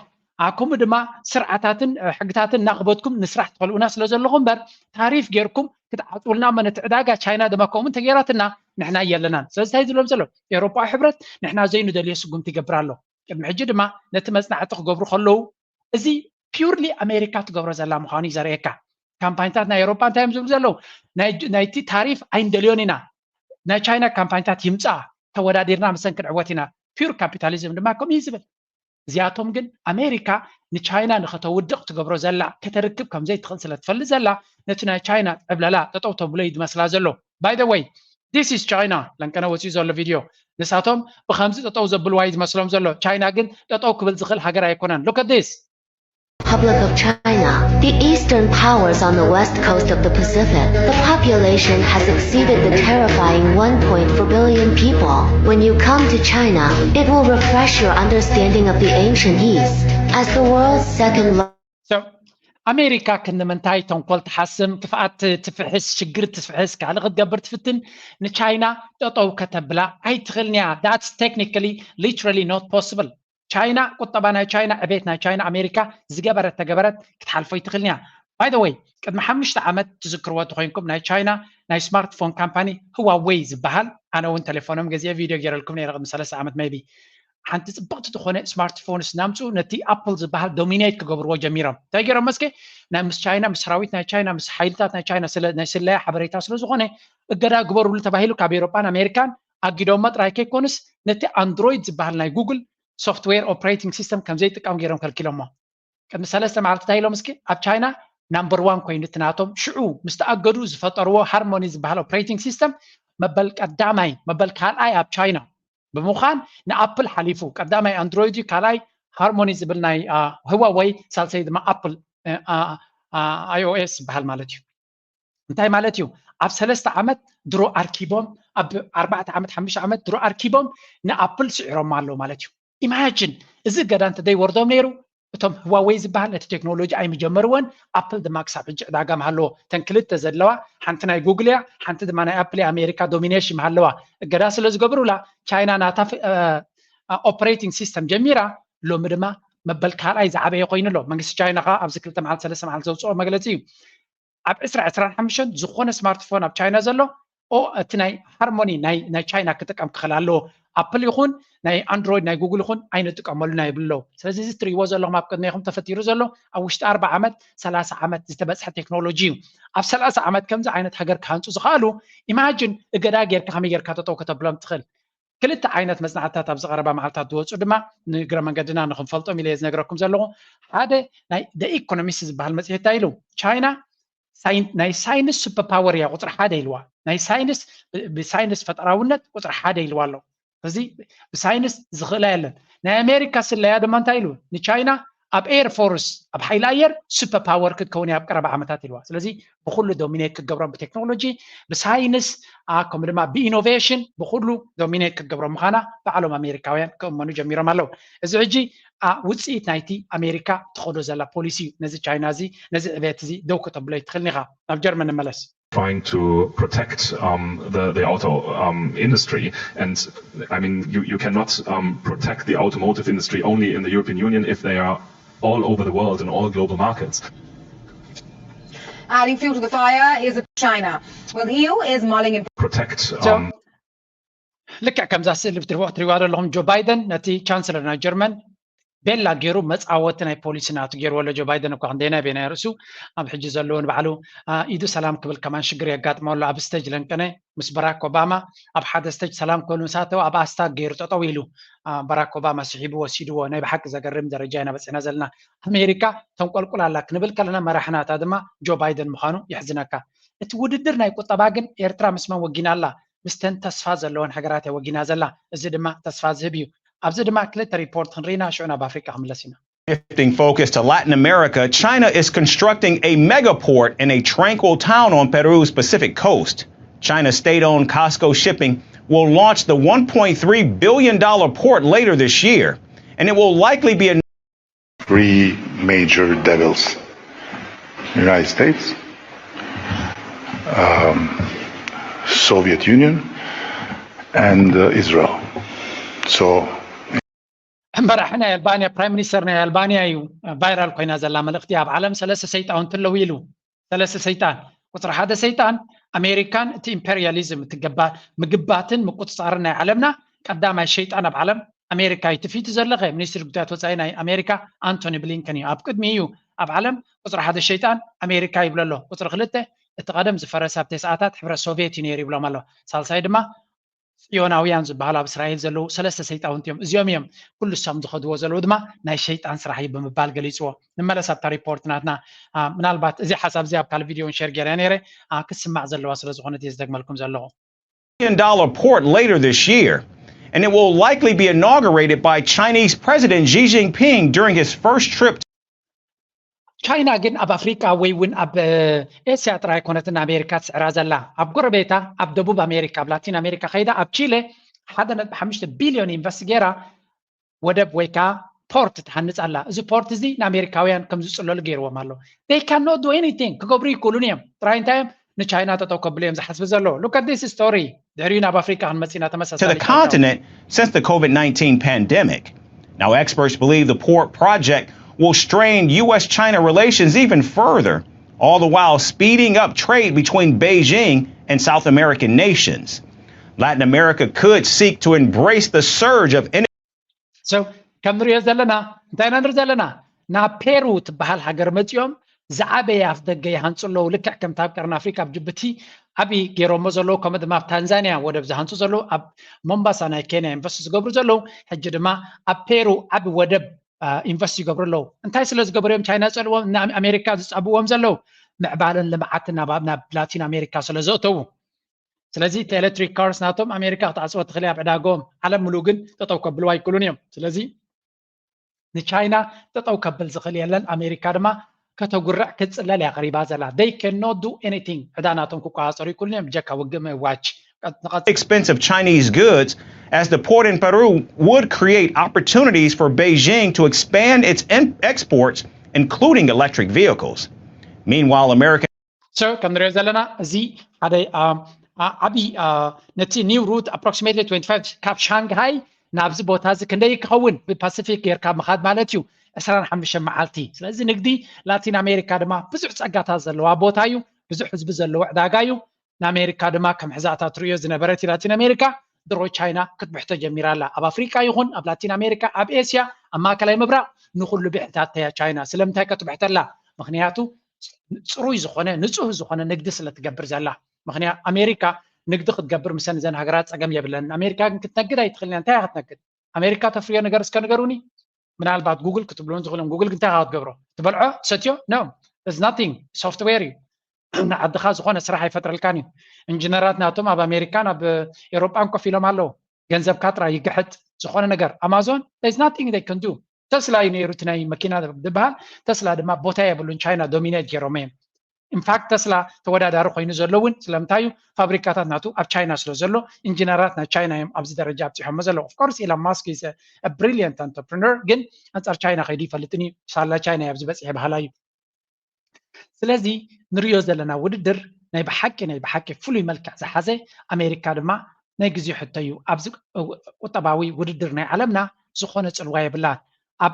ከምኡ ድማ ስርዓታትን ሕግታትን እናኽበትኩም ንስራሕ ትኸልኡና ስለ ዘለኹም እምበር፣ ታሪፍ ጌርኩም ክትዓፅውልና እሞ ነቲ ዕዳጋ፣ ቻይና ድማ ከምኡ እንተጌራትና ንሕና የለናን። ስለዚ እንታይ ዝብሎም ዘሎ? ኤውሮጳዊ ሕብረት ንሕና ዘይንደልዮ ስጉምቲ ይገብር ኣሎ። ቅድሚ ሕጂ ድማ ነቲ መፅናዕቲ ክገብሩ ከለዉ፣ እዚ ፒውርሊ ኣሜሪካ ትገብሮ ዘላ ምዃኑ እዩ ዘርእየካ። ካምፓኒታት ናይ ኤውሮጳ እንታይ እዮም ዝብሉ ዘለዉ? ናይቲ ታሪፍ ኣይንደልዮን ኢና፣ ናይ ቻይና ካምፓኒታት ይምፃ፣ ተወዳዲርና ምሰን ክንዕወት ኢና። ፒውር ካፒታሊዝም ድማ ከምኡ እዩ ዝብል። እዚኣቶም ግን ኣሜሪካ ንቻይና ንኸተውድቕ ትገብሮ ዘላ፣ ከተርክብ ከም ዘይትኽእል ስለ ትፈልጥ ዘላ፣ ነቲ ናይ ቻይና ዕብለላ ጠጠው ተብሎ እዩ ዝመስላ ዘሎ። By the way, this is China፣ ለንቀነ ወፂኡ ዘሎ ቪድዮ። ንሳቶም ብኸምዚ ጠጠው ዘብልዋ እዩ ዝመስሎም ዘሎ። ቻይና ግን ጠጠው ክብል ዝኽእል ሃገር ኣይኮነን። Look at this. Republic of China, the eastern powers on the west coast of the Pacific. The population has exceeded the terrifying one point four billion people. When you come to China, it will refresh your understanding of the ancient East. As the world's second So, ኣሜሪካ ክንምንታይ ተንኮል ትሓስም፣ ክፍኣት ትፍሕስ፣ ሽግር ትፍሕስ፣ ካልእ ክትገብር ትፍትን፣ ንቻይና ጠጠው ከተብላ ኣይትኽእልን እያ። That's technically, literally not possible. ቻይና፣ ቁጠባ ናይ ቻይና፣ ዕቤት ናይ ቻይና ኣሜሪካ ዝገበረት ተገበረት ክትሓልፎ ኣይትኽእልን እያ። By the way፣ ቅድሚ ሓሙሽተ ዓመት ትዝክርዎ እንተኾይንኩም፣ ናይ ቻይና ናይ ስማርትፎን ካምፓኒ ህዋዌይ ዝበሃል፣ ኣነ እውን ቴሌፎኖም ገዚኤ ቪድዮ ገይረልኩም ነይረ ቅድሚ ሰለስተ ዓመት maybe፣ ሓንቲ ፅብቕቲ ዝኾነ ስማርትፎንስ እናምፅኡ ነቲ ኣፕል ዝበሃል ዶሚኔት ክገብርዎ ጀሚሮም። እንታይ ገይሮም መስከ? ናይ ምስ ቻይና፣ ምስ ሰራዊት ናይ ቻይና፣ ምስ ሓይልታት ናይ ቻይና ናይ ስለያ ሓበሬታ ስለ ዝኾነ፣ እገዳ ግበሩሉ ተባሂሉ ካብ ኤውሮጳን ኣሜሪካን ኣጊዶሞ ጥራይ ከይኮኑስ፣ ነቲ ኣንድሮይድ ዝበሃል ናይ ጉግል ሶፍትዌር ኦፕሬቲንግ ሲስተም ከም ዘይጥቀም ገይሮም ከልኪሎሞ። ቅድሚ ሰለስተ መዓልቲ እንታይ ኢሎም እስኪ? ኣብ ቻይና ናምበር ዋን ኮይኑ እቲ ናቶም ሽዑ ምስ ተኣገዱ ዝፈጠርዎ ሃርሞኒ ዝበሃል ኦፕሬቲንግ ሲስተም መበል ቀዳማይ፣ መበል ካልኣይ ኣብ ቻይና ብምዃን ንኣፕል ሓሊፉ፣ ቀዳማይ ኣንድሮይድ እዩ፣ ካልኣይ ሃርሞኒ ዝብል ናይ ህዋወይ፣ ሳልሰይ ድማ ኣፕል ኣይኦኤስ ዝበሃል ማለት እዩ። እንታይ ማለት እዩ? ኣብ ሰለስተ ዓመት ድሮ ኣርኪቦም፣ ኣብ ኣርባዕተ ዓመት ሓሙሽተ ዓመት ድሮ ኣርኪቦም ንኣፕል ስዒሮማ ኣለዉ ማለት እዩ። ኢማጂን፣ እዚ እገዳ እንተዘይወርዶም ነይሩ፣ እቶም ህዋወይ ዝበሃል ነቲ ቴክኖሎጂ ኣይምጀመርዎን፣ ኣፕል ድማ ክሳብ ሕጂ ዕዳጋ ምሃለዎ። እተን ክልተ ዘለዋ፣ ሓንቲ ናይ ጉግል እያ፣ ሓንቲ ድማ ናይ ኣፕል እያ፣ ኣሜሪካ ዶሚኔሽን ምሃለዋ። እገዳ ስለ ዝገብሩላ፣ ቻይና ናታ ኦፕሬቲንግ ሲስተም ጀሚራ፣ ሎሚ ድማ መበል ካልኣይ ዝዓበየ ኮይኑ ኣሎ። መንግስቲ ቻይና ከዓ ኣብዚ ክልተ መዓልቲ ሰለስተ መዓልቲ ዘውፅኦ መግለፂ እዩ። ኣብ ዕስራ ዕስራን ሓሙሽተን ዝኾነ ስማርትፎን ኣብ ቻይና ዘሎ እቲ ናይ ሃርሞኒ ናይ ቻይና ክጥቀም ክኽእል ኣለዎ። ኣፕል ይኹን ናይ ኣንድሮይድ ናይ ጉግል ይኹን ኣይንጥቀመሉን ኣይብሉ ኣለዉ። ስለዚ እዚ ትሪእዎ ዘለኹም ኣብ ቅድሜኹም ተፈጢሩ ዘሎ ኣብ ውሽጢ ኣርብዓ ዓመት ሰላሳ ዓመት ዝተበፅሐ ቴክኖሎጂ እዩ። ኣብ ሰላሳ ዓመት ከምዚ ዓይነት ሃገር ክሃንፁ ዝኽኣሉ ኢማጅን እገዳ ጌርካ ከመይ ጌርካ ጠጠው ከተብሎም ትኽእል? ክልተ ዓይነት መፅናዕትታት ኣብዚ ቀረባ መዓልታት ዝወፁ ድማ ንእግረ መንገድና ንክንፈልጦም ኢለ ዝነግረኩም ዘለኹ። ሓደ ናይ ኢኮኖሚስት ዝበሃል መፅሄት እንታይ ኢሉ? ቻይና ናይ ሳይንስ ሱፐር ፓወር እያ ቁፅሪ ሓደ ኢልዋ። ናይ ሳይንስ ብሳይንስ ፈጠራውነት ቁፅሪ ሓደ ኢልዋ ኣሎ። እዚ ብሳይንስ ዝኽእላ የለን። ናይ ኣሜሪካ ስለያ ድማ እንታይ ኢሉ? ንቻይና ኣብ ኤር ፎርስ ኣብ ሓይሊ ኣየር ሱፐር ፓወር ክትከውን እያ ኣብ ቀረባ ዓመታት ኢልዋ። ስለዚ ብኩሉ ዶሚኔት ክትገብሮም ብቴክኖሎጂ ብሳይንስ ከምኡ ድማ ብኢኖቬሽን ብኩሉ ዶሚኔት ክትገብሮም ምዃና ባዕሎም ኣሜሪካውያን ክእመኑ ጀሚሮም ኣለዉ። እዚ ሕጂ ውፅኢት ናይቲ ኣሜሪካ ትኸዶ ዘላ ፖሊሲ እዩ። ነዚ ቻይና እዚ ነዚ ዕቤት እዚ ደው ከተብሎ ይትኽእልን ኢኻ። ናብ ጀርመን ንመለስ። trying to protect um, the, the auto um, industry. And I mean, you, you cannot um, protect the automotive industry only in the European Union if they are all over the world in all global markets. Adding fuel to the fire is China. Well, he is mulling in protect So, um, ልክዕ ከምዛ ስእሊ ብትሪዎ ትሪዋ ዘለኹም ጆ ባይደን ነቲ ቻንስለር ናይ ጀርመን ቤላ ገይሩ መፃወቲ ናይ ፖሊሲ ናቱ ገይርዎ ኣሎ። ጆ ባይደን እኳ ክንደይናይ ቤናይ ርእሱ ኣብ ሕጂ ዘለውን ባዕሉ ኢዱ ሰላም ክብል ከማን ሽግር የጋጥሞ ኣሎ። ኣብ ስቴጅ ለንቀነ ምስ በራክ ኦባማ ኣብ ሓደ ስቴጅ ሰላም ክብሉ ምስ ኣተው ኣብ ኣስታ ገይሩ ጠጠው ኢሉ በራክ ኦባማ ስሒቡ ወሲድዎ። ናይ ብሓቂ ዘገርም ደረጃ ኢና በፂሕና ዘለና። ኣሜሪካ ተንቆልቁል ኣላ ክንብል ከለና መራሕናታ ድማ ጆ ባይደን ምዃኑ የሕዝነካ። እቲ ውድድር ናይ ቁጠባ ግን ኤርትራ ምስ መን ወጊና ኣላ? ምስተን ተስፋ ዘለወን ሃገራት እያ ወጊና ዘላ። እዚ ድማ ተስፋ ዝህብ እዩ። ኣብዚ ድማ ክልተ ሪፖርት ክንርኢና ሽዑ ናብ ኣፍሪቃ ክምለስ ኢና። Shifting focus to Latin America, China is constructing a megaport in a tranquil town on Peru's Pacific coast. China's state owned COSCO Shipping will launch the one point three billion dollar port later this year, and it will likely be a three major devils: United States, um, Soviet Union, and uh, Israel. So መራሒ ናይ ኣልባንያ ፕራይም ሚኒስተር ናይ ኣልባንያ እዩ። ቫይራል ኮይና ዘላ መልእኽቲ ኣብ ዓለም ሰለስተ ሰይጣውንቲ ኣለዉ ኢሉ። ሰለስተ ሰይጣን፣ ቁፅሪ ሓደ ሰይጣን ኣሜሪካን እቲ ኢምፔሪያሊዝም እቲ ገባ- ምግባትን ምቁፅፃርን ናይ ዓለምና ቀዳማይ ሸይጣን ኣብ ዓለም ኣሜሪካ እዩ። ትፊቱ ዘለኸ ሚኒስትሪ ጉዳያት ወፃኢ ናይ ኣሜሪካ ኣንቶኒ ብሊንከን እዩ። ኣብ ቅድሚ እዩ ኣብ ዓለም ቁፅሪ ሓደ ሸይጣን ኣሜሪካ ይብሎ ኣሎ። ቁፅሪ ክልተ እቲ ቀደም ዝፈረሰ ኣብ ተስዓታት ሕብረት ሶቪየት እዩ ነይሩ ይብሎም ኣሎ። ሳልሳይ ድማ ፅዮናውያን ዝበሃሉ ኣብ እስራኤል ዘለዉ ሰለስተ ሰይጣውንቲ እዮም። እዚኦም እዮም ኩሉ እሶም ዝኸድዎ ዘለዉ ድማ ናይ ሸይጣን ስራሕ እዩ ብምባል ገሊፅዎ። ንመለስ ኣብታ ሪፖርት ናትና። ምናልባት እዚ ሓሳብ እዚ ኣብ ካልእ ቪድዮ ውን ሸር ገይረ ነይረ፣ ክስማዕ ዘለዋ ስለ ዝኾነት እየ ዝደግመልኩም ዘለኹ። billion dollar port later this year, and it will likely be inaugurated by Chinese President Xi Jinping during his first trip ቻይና ግን ኣብ ኣፍሪቃ ወይ እውን ኣብ ኤስያ ጥራይ ኣይኮነትን ኣሜሪካ ትስዕራ ዘላ። ኣብ ጎረቤታ ኣብ ደቡብ ኣሜሪካ ኣብ ላቲን ኣሜሪካ ከይዳ ኣብ ቺለ ሓደ ነጥቢ ሓሙሽተ ቢልዮን ኢንቨስት ገይራ ወደብ ወይ ከዓ ፖርት ትሃንፅ ኣላ። እዚ ፖርት እዚ ንኣሜሪካውያን ከም ዝፅለሉ ገይርዎም ኣሎ። They cannot do anything፣ ክገብሩ ይክእሉን እዮም። ጥራይ እንታይ እዮም ንቻይና ጠጠው ከብሉ እዮም ዝሓስቡ ዘለዉ። Look at this story። ድሕሪኡ ናብ ኣፍሪካ ክንመፅእ ኢና። to the continent since the COVID nineteen pandemic. Now, experts believe the port project will strain U S China relations even further, all the while speeding up trade between Beijing and South American nations. Latin America could seek to embrace the surge of So ከም ንሪኦ ዘለና እንታይ ኢና ንርኢ ዘለና? ናብ ፔሩ ትበሃል ሃገር መፂኦም ዝዓበየ ኣፍ ደገ ይሃንፁ ኣለዉ። ልክዕ ከምቲ ኣብ ቀርኒ ኣፍሪካ ኣብ ጅቡቲ ዓብዪ ገይሮሞ ዘለዉ፣ ከምኡ ድማ ኣብ ታንዛንያ ወደብ ዝሃንፁ ዘለዉ፣ ኣብ ሞምባሳ ናይ ኬንያ ኢንቨስት ዝገብሩ ዘለዉ፣ ሕጂ ድማ ኣብ ፔሩ ዓቢ ወደብ ኢንቨስት ይገብሩ ኣለዉ። እንታይ ስለ ዝገበሩ እዮም ቻይና ዝፀልዎም ንኣሜሪካ ዝፃብዎም ዘለዉ? ምዕባለን ልምዓትን ናብ ላቲን ኣሜሪካ ስለ ዘእተዉ። ስለዚ እቲ ኤሌክትሪክ ካርስ ናቶም ኣሜሪካ ክትዓፅዎ ትኽእል ኣብ ዕዳጎም ዓለም ምሉእ ግን ጠጠው ከብልዋ ኣይክእሉን እዮም። ስለዚ ንቻይና ጠጠው ከብል ዝኽእል የለን። ኣሜሪካ ድማ ከተጉርዕ ክትፅለል እያ ቀሪባ ዘላ። They cannot do anything። ዕዳ ናቶም ክቆፃፀሩ ይክእሉን እዮም ብጀካ ውግእ ምእዋጅ። expensive Chinese goods, as the port in Peru would create opportunities for Beijing to expand its exports, including electric vehicles. Meanwhile, American So ከም ንሪኦ ዘለና እዚ ሓደ ዓብዪ ነቲ ኒው ሩት approximately twenty five ካብ ሻንግሃይ ናብዚ ቦታ እዚ ክንደይ ክኸውን ብፓሲፊክ ጌርካ ምኻድ ማለት እዩ። ዕስራን ሓሙሽተን መዓልቲ። ስለዚ ንግዲ ላቲን ኣሜሪካ ድማ ብዙሕ ፀጋታት ዘለዋ ቦታ እዩ። ብዙሕ ህዝቢ ዘለዎ ዕዳጋ እዩ። ንኣሜሪካ ድማ ከም ሕዛእታ ትርእዮ ዝነበረት ላቲን ኣሜሪካ ድሮ ቻይና ክትብሕቶ ጀሚራ ኣላ። ኣብ ኣፍሪቃ ይኹን ኣብ ላቲን ኣሜሪካ፣ ኣብ ኤስያ፣ ኣብ ማእከላይ ምብራቕ ንኹሉ ብሕታተያ ቻይና። ስለምንታይ ከ ትብሕተላ? ምኽንያቱ ፅሩይ ዝኾነ ንፁህ ዝኾነ ንግዲ ስለ ትገብር ዘላ። ምኽንያት ኣሜሪካ ንግዲ ክትገብር ምሰን እዘን ሃገራት ፀገም የብለን። ኣሜሪካ ግን ክትነግድ ኣይትኽእልን። እንታይ ክትነግድ? ኣሜሪካ ተፍርዮ ነገር እስከ ንገሩኒ። ምናልባት ጉግል ክትብሉ ዝኽእሎም ጉግል እንታይ ክትገብሮ? ትበልዖ ሰትዮ? No, it's nothing። ሶፍትዌር እዩ። ንዓድኻ ዝኾነ ስራሕ ኣይፈጥረልካን እዩ። ኢንጂነራት ናቶም ኣብ ኣሜሪካን ኣብ ኤሮጳን ኮፍ ኢሎም ኣለዉ። ገንዘብካ ጥራይ ይግሕጥ። ዝኾነ ነገር ኣማዞን there's nothing they can do። ተስላ እዩ ነይሩ እቲ ናይ መኪና ዝበሃል። ተስላ ድማ ቦታ የብሉን። ቻይና ዶሚኔት ገይሮም እዮም። ኢንፋክት ተስላ ተወዳዳሪ ኮይኑ ዘሎ እውን ስለምንታይ እዩ? ፋብሪካታት ናቱ ኣብ ቻይና ስለ ዘሎ ኢንጂነራት ናይ ቻይና እዮም ኣብዚ ደረጃ ኣብፂሖሞ ዘለዉ። Of course Elon Musk is a brilliant entrepreneur፣ ግን ኣንፃር ቻይና ከይዱ ይፈልጥን እዩ። ሳላ ቻይና እዩ ኣብዚ በፂሐ በሃላይ እዩ። ስለዚ ንሪኦ ዘለና ውድድር ናይ ብሓቂ ናይ ብሓቂ ፍሉይ መልክዕ ዝሓዘ፣ ኣሜሪካ ድማ ናይ ግዜ ሕቶ እዩ። ኣብዚ ቁጠባዊ ውድድር ናይ ዓለምና ዝኾነ ፅልዋ የብላን። ኣብ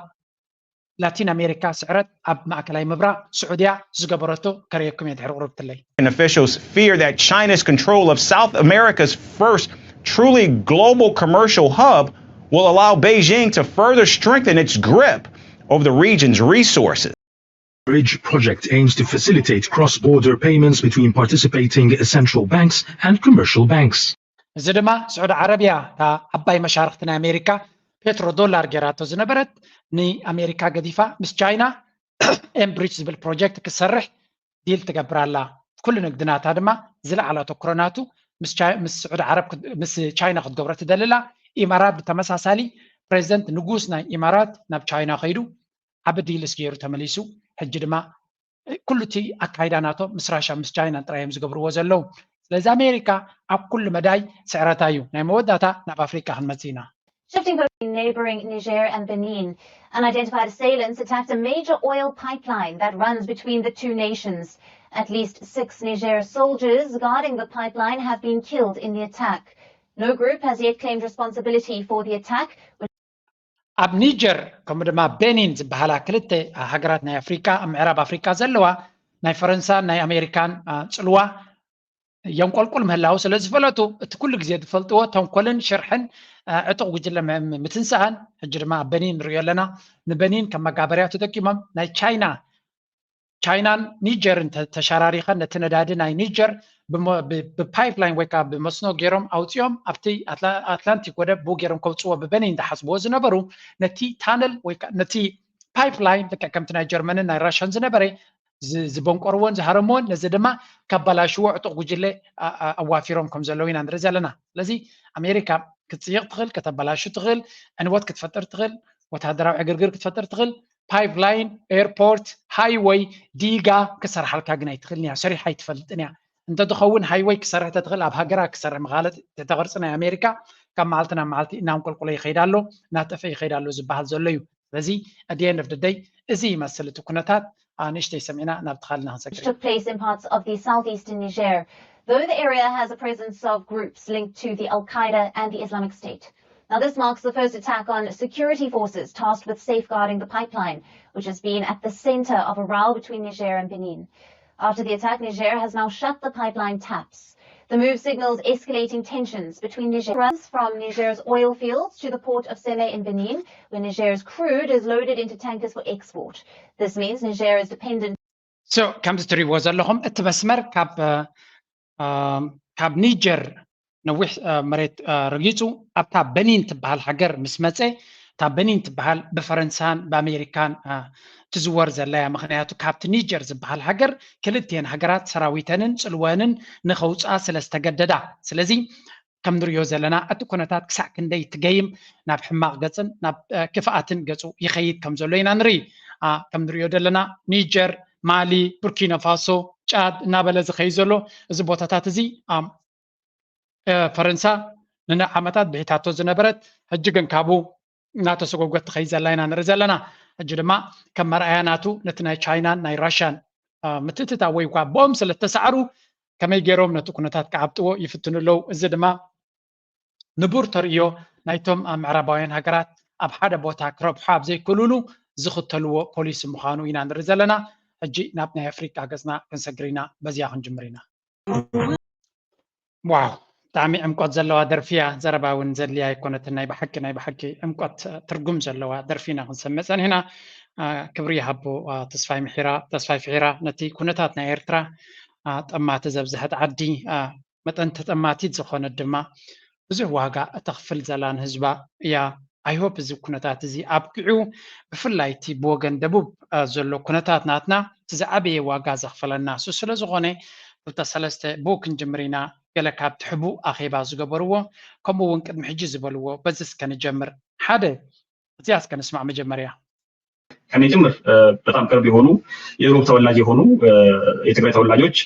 ላቲን ኣሜሪካ ስዕረት ኣብ ማእከላይ ምብራቕ ስዑድያ ዝገበረቶ ከርእየኩም እየ ድሕሪ ቁርብትለይ። And officials fear that China's control of South America's first truly global commercial hub will allow Beijing to further strengthen its grip over the region's resources. Bridge project aims to facilitate cross-border payments between participating central banks and commercial banks. እዚ ድማ ስዑዲ ዓረብያ እታ ዓባይ መሻርክቲ ናይ ኣሜሪካ ፔትሮ ዶላር ገይራቶ ዝነበረት ንኣሜሪካ ገዲፋ ምስ ቻይና ኤምብሪጅ ዝብል ፕሮጀክት ክሰርሕ ዲል ትገብር ኣላ። ኩሉ ንግድናታ ድማ ዝለዓለ ኣተኩሮ ናቱ ምስ ቻይ- ምስ ስዑዲ ዓረብ ክት- ምስ ቻይና ክትገብሮ ትደልላ። ኢማራት ብተመሳሳሊ ፕሬዚደንት ንጉስ ናይ ኢማራት ናብ ቻይና ከይዱ ዓቢ ዲልስ ገይሩ ተመሊሱ። ሕጂ ድማ ኩሉ እቲ ኣካይዳ ናቶም ምስ ራሻ ምስ ቻይናን ጥራይ እዮም ዝገብርዎ ዘለዉ። ስለዚ ኣሜሪካ ኣብ ኩሉ መዳይ ስዕረታ እዩ። ናይ መወዳእታ ናብ ኣፍሪቃ ክንመጽእ ኢና። Shifting focus to neighboring Niger and Benin, unidentified assailants attacked a major oil pipeline that runs between the two nations. At least six Niger soldiers guarding the pipeline have been killed in the attack. No group has yet claimed responsibility for the attack. ኣብ ኒጀር ከምኡ ድማ ቤኒን ዝበሃላ ክልተ ሃገራት ናይ ኣፍሪካ ኣብ ምዕራብ ኣፍሪካ ዘለዋ ናይ ፈረንሳን ናይ ኣሜሪካን ጽልዋ የንቆልቁል ምህላው ስለ ዝፈለጡ እቲ ኩሉ ግዜ ዝፈልጥዎ ተንኮልን ሽርሕን ዕጡቕ ጉጅለ ምትንሳእን ሕጂ ድማ ኣብ በኒን ንሪኦ ኣለና። ንበኒን ከም መጋበርያ ተጠቂሞም ናይ ቻይና ቻይናን ኒጀርን ተሻራሪኸን ነቲ ነዳዲ ናይ ኒጀር ብፓይፕላይን ወይ ከዓ ብመስኖ ገይሮም ኣውፂኦም ኣብቲ ኣትላንቲክ ወደብ ብኡ ገይሮም ከውፅዎ ብበኒን ዝሓስብዎ ዝነበሩ ነቲ ታነል ወይ ነቲ ፓይፕላይን ልክዕ ከምቲ ናይ ጀርመንን ናይ ራሽያን ዝነበረ ዝበንቆርዎን ዝሃረምዎን ነዚ ድማ ከባላሽዎ ዕጡቕ ጉጅለ ኣዋፊሮም ከም ዘለዉ ኢና ንርኢ ዘለና። ስለዚ ኣሜሪካ ክትፅይቕ ትኽእል፣ ከተበላሹ ትኽእል፣ ዕንወት ክትፈጥር ትኽእል፣ ወታደራዊ ዕግርግር ክትፈጥር ትኽእል፣ ፓይፕላይን፣ ኤርፖርት፣ ሃይወይ፣ ዲጋ ክሰርሓልካ ግን ኣይትኽእልን እያ፣ ሰሪሓ ኣይትፈልጥን እያ። እንተትኸውን ሃይወይ ክሰርሕ ተትኽእል ኣብ ሃገራ ክሰርሕ ምኻለት እቲ ቅርፂ ናይ ኣሜሪካ ካብ መዓልቲ ናብ መዓልቲ እናንቆልቆለ ይኸይድ ኣሎ፣ እናጠፈ ይኸይድ ኣሎ ዝበሃል ዘሎ እዩ። ስለዚ ኣት ኤንድ ኦፍ ደይ እዚ ይመስል እቲ ኩነታት። ንእሽተይ ሰሚዕና ናብቲ ካልእ ንክንሰግር took place in parts of the southeastern Niger, though the area has a presence of groups linked to the Al Qaeda and the Islamic State. Now, this marks the first attack on security forces tasked with safeguarding the pipeline, which has been at the center of a row between Niger and Benin. After the attack, Niger has now shut the pipeline taps. The move signals escalating tensions between Niger runs from Niger's oil fields to the port of Seme in Benin, where Niger's crude is loaded into tankers for export. This means Niger is dependent so ከምዚ ትሪእዎ ዘለኹም እቲ መስመር ካብ ካብ ኒጀር ነዊሕ መሬት ረጊፁ ኣብታ በኒን ትበሃል ሃገር ምስ መፀ እታ በኒን ትበሃል ብፈረንሳን ብኣሜሪካን ትዝወር ዘላ እያ። ምክንያቱ ካብቲ ኒጀር ዝበሃል ሃገር ክልቲኤን ሃገራት ሰራዊተንን ፅልወንን ንኸውፅኣ ስለ ዝተገደዳ። ስለዚ ከም ንሪኦ ዘለና እቲ ኩነታት ክሳዕ ክንደይ ትገይም ናብ ሕማቕ ገፅን ናብ ክፍኣትን ገፁ ይኸይድ ከም ዘሎ ኢና ንርኢ። ከም ንሪኦ ዘለና ኒጀር፣ ማሊ፣ ቡርኪና ፋሶ፣ ጫድ እናበለ ዝኸይድ ዘሎ እዚ ቦታታት እዚ ፈረንሳ ንዓመታት ብሒታቶ ዝነበረት ሕጂ ግን ካብኡ እናተሰጎጎት ትኸይድ ዘላ ኢና ንርኢ ዘለና። ሕጂ ድማ ከም መርኣያ ናቱ ነቲ ናይ ቻይናን ናይ ራሽያን ምትእትታው ወይ እኳ ብኦም ስለ ዝተሳዕሩ ከመይ ገይሮም ነቲ ኩነታት ክዓብጥዎ ይፍትኑ ኣለዉ። እዚ ድማ ንቡር ተርእዮ ናይቶም ምዕራባውያን ሃገራት ኣብ ሓደ ቦታ ክረብሑ ኣብ ዘይክእሉሉ ዝኽተልዎ ፖሊሲ ምዃኑ ኢና ንርኢ ዘለና። ሕጂ ናብ ናይ ኣፍሪቃ ገጽና ክንሰግር ኢና። በዚያ ክንጅምር ኢና። ዋው ብጣዕሚ ዕምቆት ዘለዋ ደርፊ እያ። ዘረባ እውን ዘድልያ ኣይኮነትን። ናይ ብሓቂ ናይ ብሓቂ ዕምቆት ትርጉም ዘለዋ ደርፊ ኢና ክንሰምዕ ጸኒሕና። ክብሪ ይሃቦ ተስፋይ ምሒራ ተስፋይ ፍሒራ ነቲ ኩነታት ናይ ኤርትራ ጠማቲ ዘብዝሐት ዓዲ መጠን ተጠማቲት ዝኾነት ድማ ብዙሕ ዋጋ እተኽፍል ዘላ ንህዝባ እያ። I hope እዚ ኩነታት እዚ ኣብቂዑ ብፍላይ እቲ ብወገን ደቡብ ዘሎ ኩነታት ናትና እቲ ዝዓበየ ዋጋ ዘኽፈለና እሱ ስለ ዝኾነ ክልተ ሰለስተ ብኡ ክንጅምር ኢና። ገለ ካብቲ ሕቡእ ኣኼባ ዝገበርዎ ከምኡ እውን ቅድሚ ሕጂ ዝበልዎ በዚ እስከ ንጀምር። ሓደ እዚኣ እስከ ንስማዕ መጀመርያ። ከኔ ጭምር በጣም ቅርብ የሆኑ የሮብ ተወላጅ የሆኑ የትግራይ ተወላጆች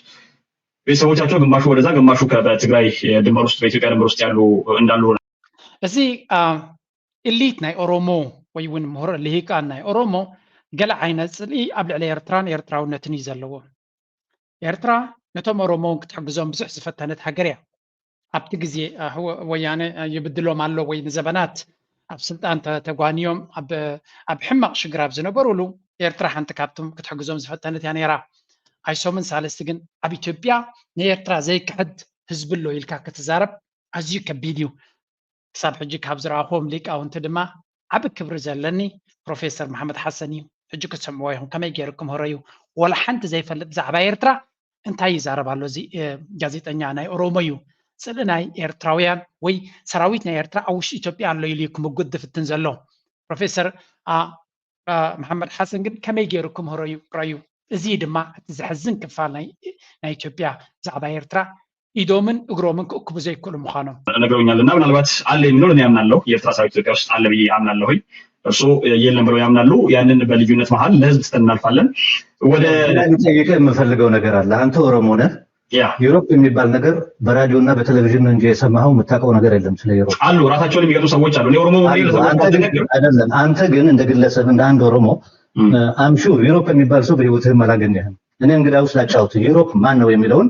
ቤተሰቦቻቸው ግማሹ ወደዛ ግማሹ በትግራይ ድንበር ውስጥ በኢትዮጵያ ድንበር ውስጥ ያሉ እንዳሉ እዚ ኢሊት ናይ ኦሮሞ ወይ እውን ምሁር ልሂቃን ናይ ኦሮሞ ገለ ዓይነት ጽልኢ ኣብ ልዕሊ ኤርትራን ኤርትራውነትን እዩ ዘለዎ። ኤርትራ ነቶም ኦሮሞ እውን ክትሕግዞም ብዙሕ ዝፈተነት ሃገር እያ። ኣብቲ ግዜ ወያነ ይብድሎም ኣሎ ወይ ንዘበናት ኣብ ስልጣን ተጓንዮም ኣብ ሕማቕ ሽግር ኣብ ዝነበሩሉ ኤርትራ ሓንቲ ካብቶም ክትሕግዞም ዝፈተነት እያ ነይራ። ኣይሶምን ሳልስቲ ግን ኣብ ኢትዮጵያ ንኤርትራ ዘይክሕድ ህዝቢ ኣሎ ኢልካ ክትዛረብ ኣዝዩ ከቢድ እዩ። ክሳብ ሕጂ ካብ ዝረኣኹዎም ሊቃውንቲ ድማ ዓቢ ክብሪ ዘለኒ ፕሮፌሰር መሓመድ ሓሰን እዩ። ሕጂ ክትሰምዕዎ ኢኹም ከመይ ገይሩ ክምህሮ እዩ። ወላ ሓንቲ ዘይፈልጥ ብዛዕባ ኤርትራ እንታይ ይዛረብ ኣሎ እዚ ጋዜጠኛ ናይ ኦሮሞ እዩ። ጽልኢ ናይ ኤርትራውያን ወይ ሰራዊት ናይ ኤርትራ ኣብ ውሽጢ ኢትዮጵያ ኣሎ ኢሉ እዩ ክምጉት ዝፍትን ዘሎ። ፕሮፌሰር መሓመድ ሓሰን ግን ከመይ ገይሩ ክምህሮ እዩ ረዩ። እዚ ድማ እቲ ዘሕዝን ክፋል ናይ ኢትዮጵያ ብዛዕባ ኤርትራ ኢዶምን እግሮምን ክእክቡ ዘይክእሉ ምዃኖም ነግረውኛል። እና ምናልባት አለ የሚለው እኔ አምናለሁ። የኤርትራ ሰራዊት ኢትዮጵያ ውስጥ አለ ብዬ አምናለሁኝ። እርሱ የለም ብለው ያምናሉ። ያንን በልዩነት መሀል ለህዝብ ትተን እናልፋለን። ወደ ጠይቀ የምፈልገው ነገር አለ። አንተ ኦሮሞ ነህ። ዩሮፕ የሚባል ነገር በራዲዮ እና በቴሌቪዥን እንጂ የሰማኸው የምታውቀው ነገር የለም ስለ ዩሮፕ። አሉ ራሳቸውን የሚገጡ ሰዎች አሉ። እኔ ኦሮሞ አይደለም። አንተ ግን እንደ ግለሰብ እንደ አንድ ኦሮሞ አምሹ ዩሮፕ የሚባል ሰው በህይወትህም አላገኘህም። እኔ እንግዳ ውስጥ ላጫውት ዩሮፕ ማን ነው የሚለውን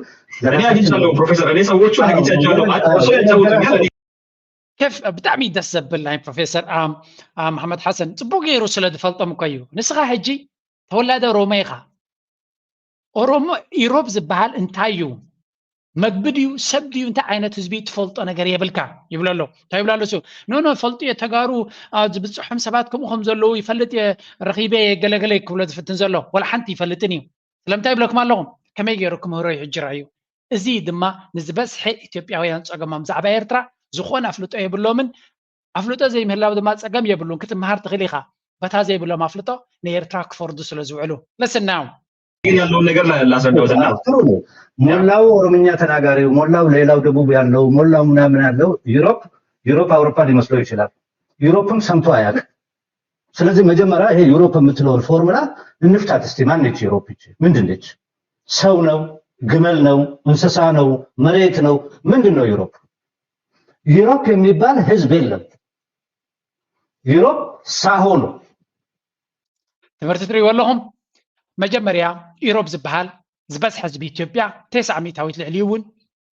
እኔ አግኝቻለሁ ፕሮፌሰር። እኔ ሰዎቹ አግኝቻቸዋለሁ። እሱ ያጫውቱኛል። ኬፍ ብጣዕሚ ደስ ዘብል ናይ ፕሮፌሰር መሓመድ ሓሰን ጽቡቅ ገይሩ ስለ ዝፈልጦም እኮ እዩ። ንስኻ ሕጂ ተወላደ ኦሮሞ ኢኻ። ኦሮሞ ኢሮብ ዝበሃል እንታይ እዩ? መግቢ ድዩ ሰብ ድዩ እንታይ ዓይነት ህዝቢ ትፈልጦ ነገር የብልካ ይብሎ ኣሎ። እንታይ ይብሎ ኣሎ እሱ? ኖ ኖ ፈልጡ እየ ተጋሩ ዝብፅሖም ሰባት ከምኡ ከም ዘለዉ ይፈልጥ እየ ረኺበ እየ ገለገለ ክብሎ ዝፍትን ዘሎ ወላ ሓንቲ ይፈልጥን እዩ። ስለምንታይ ይብለኩም ኣለኹም? ከመይ ገይሩ ክምህሮ እዩ ሕጂ ረኣዩ። እዚ ድማ ንዝበዝሐ ኢትዮጵያውያን ፀገሞም ብዛዕባ ኤርትራ ዝኾነ ኣፍልጦ የብሎምን። ኣፍልጦ ዘይምህላው ድማ ፀገም የብሉን። ክትመሃር ትኽእል ኢኻ። በታ ዘይብሎም ኣፍልጦ ንኤርትራ ክፈርዱ ስለ ዝውዕሉ። ለስናው ግን ያለውን ነገር ላስረዳውትና ጥሩ ነው። ሞላው ኦሮምኛ ተናጋሪው፣ ሞላው ሌላው ደቡብ ያለው፣ ሞላው ምናምን ያለው ዩሮፕ ዩሮፕ አውሮፓ ሊመስለው ይችላል። ዩሮፕም ሰምቶ አያውቅም። ስለዚህ መጀመሪያ ይሄ ዩሮፕ የምትለውን ፎርሙላ እንፍታት እስቲ። ማን ነች ዩሮፕ? ይቺ ምንድን ነች? ሰው ነው? ግመል ነው? እንስሳ ነው? መሬት ነው? ምንድን ነው ዩሮፕ? ዩሮፕ የሚባል ህዝብ የለም። ዩሮፕ ሳሆ ነው። ትምህርቲ ትሪእዎ ኣለኹም። መጀመርያ ኢሮብ ዝበሃል ዝበዝሐ ህዝቢ ኢትዮጵያ ተስዓ ሚእታዊት ልዕሊኡ እውን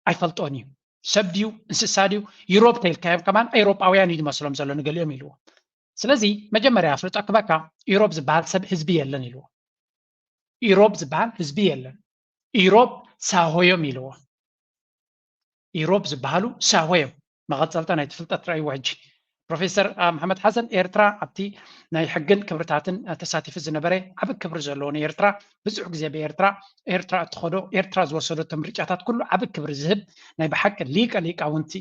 ኣይፈልጦን እዩ። ሰብ ድዩ እንስሳ ድዩ? ዩሮብ ተይልካዮም ከማን ኤውሮጳውያን እዩ ዝመስሎም ዘሎ ንገሊኦም ኢልዎ። ስለዚ መጀመርያ ኣፍልጦ ክበካ ኢሮብ ዝበሃል ሰብ ህዝቢ የለን ኢልዎ። ኢሮብ ዝበሃል ህዝቢ የለን። ኢሮብ ሳሆዮም ኢልዎ። ኢሮብ ዝበሃሉ ሳሆ እዮም። መቐፀልታ ናይቲ ፍልጠት ረኣይዎ ሕጂ። ፕሮፌሰር መሓመድ ሓሰን ኤርትራ ኣብቲ ናይ ሕግን ክብርታትን ተሳቲፉ ዝነበረ ዓቢ ክብሪ ዘለዎ ንኤርትራ ብዙሕ ግዜ ብኤርትራ ኤርትራ እትኸዶ ኤርትራ ዝወሰደቶ ምርጫታት ኩሉ ዓቢ ክብሪ ዝህብ ናይ ብሓቂ ሊቀ ሊቃውንቲ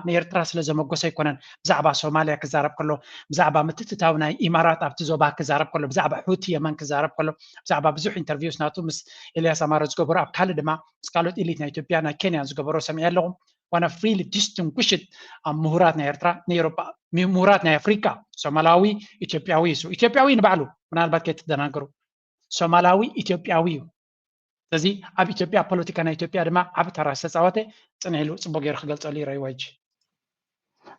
ንኤርትራ ስለ ዘመጎሰ ኣይኮነን። ብዛዕባ ሶማልያ ክዛረብ ከሎ፣ ብዛዕባ ምትእትታው ናይ ኢማራት ኣብቲ ዞባ ክዛረብ ከሎ፣ ብዛዕባ ሑቲ የመን ክዛረብ ከሎ፣ ብዛዕባ ብዙሕ ኢንተርቪውስ ናቱ ምስ ኤልያስ ኣማረ ዝገበሩ ኣብ ካልእ ድማ ምስ ካልኦት ኢሊት ናይ ኢትዮጵያ ናይ ኬንያን ዝገበሮ ሰሚዐ ኣለኹ። One of really distinguished ምሁራት ናይ ኤርትራ ናይ ኤሮጳ ምሁራት ናይ ኣፍሪቃ ሶማላዊ ኢትዮጵያዊ እዩ። ኢትዮጵያዊ ንባዕሉ ምናልባት ከይትደናገሩ ሶማላዊ ኢትዮጵያዊ እዩ። ስለዚ ኣብ ኢትዮጵያ ፖለቲካ ናይ ኢትዮጵያ ድማ ዓቢ ተራ ዝተፃወተ ጽንሕ ኢሉ ጽቡቅ ገይሩ ክገልጸሉ ይረእይዎ ሕጂ።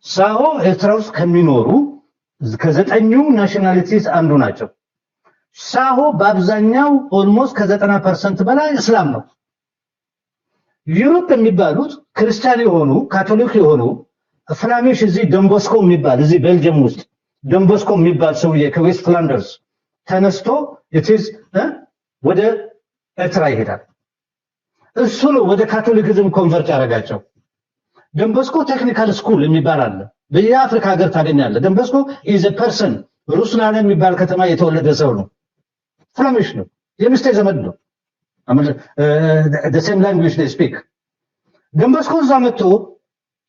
ሳሆ ኤርትራ ውስጥ ከሚኖሩ ከዘጠኙ ናሽናሊቲስ አንዱ ናቸው። ሳሆ በአብዛኛው ኦልሞስት ከዘጠና ፐርሰንት በላይ እስላም ነው። ዩሮፕ የሚባሉት ክርስቲያን የሆኑ ካቶሊክ የሆኑ ፍላሚሽ እዚህ ደንቦስኮ የሚባል እዚህ ቤልጅየም ውስጥ ደንቦስኮ የሚባል ሰውዬ ከዌስት ፍላንደርስ ተነስቶ ኢትዝ ወደ ኤርትራ ይሄዳል። እሱ ነው ወደ ካቶሊክዝም ኮንቨርት ያደረጋቸው። ደንቦስኮ ቴክኒካል ስኩል የሚባል አለ፣ በየአፍሪካ ሀገር ታገኛለህ። ደንቦስኮ ኢዝ ፐርሰን ሩስላን የሚባል ከተማ የተወለደ ሰው ነው። ፍላሚሽ ነው፣ የሚስቴ ዘመድ ነው። ሴም ላንጉጅ ስፒክ። ደንቦስኮ እዛ መጥቶ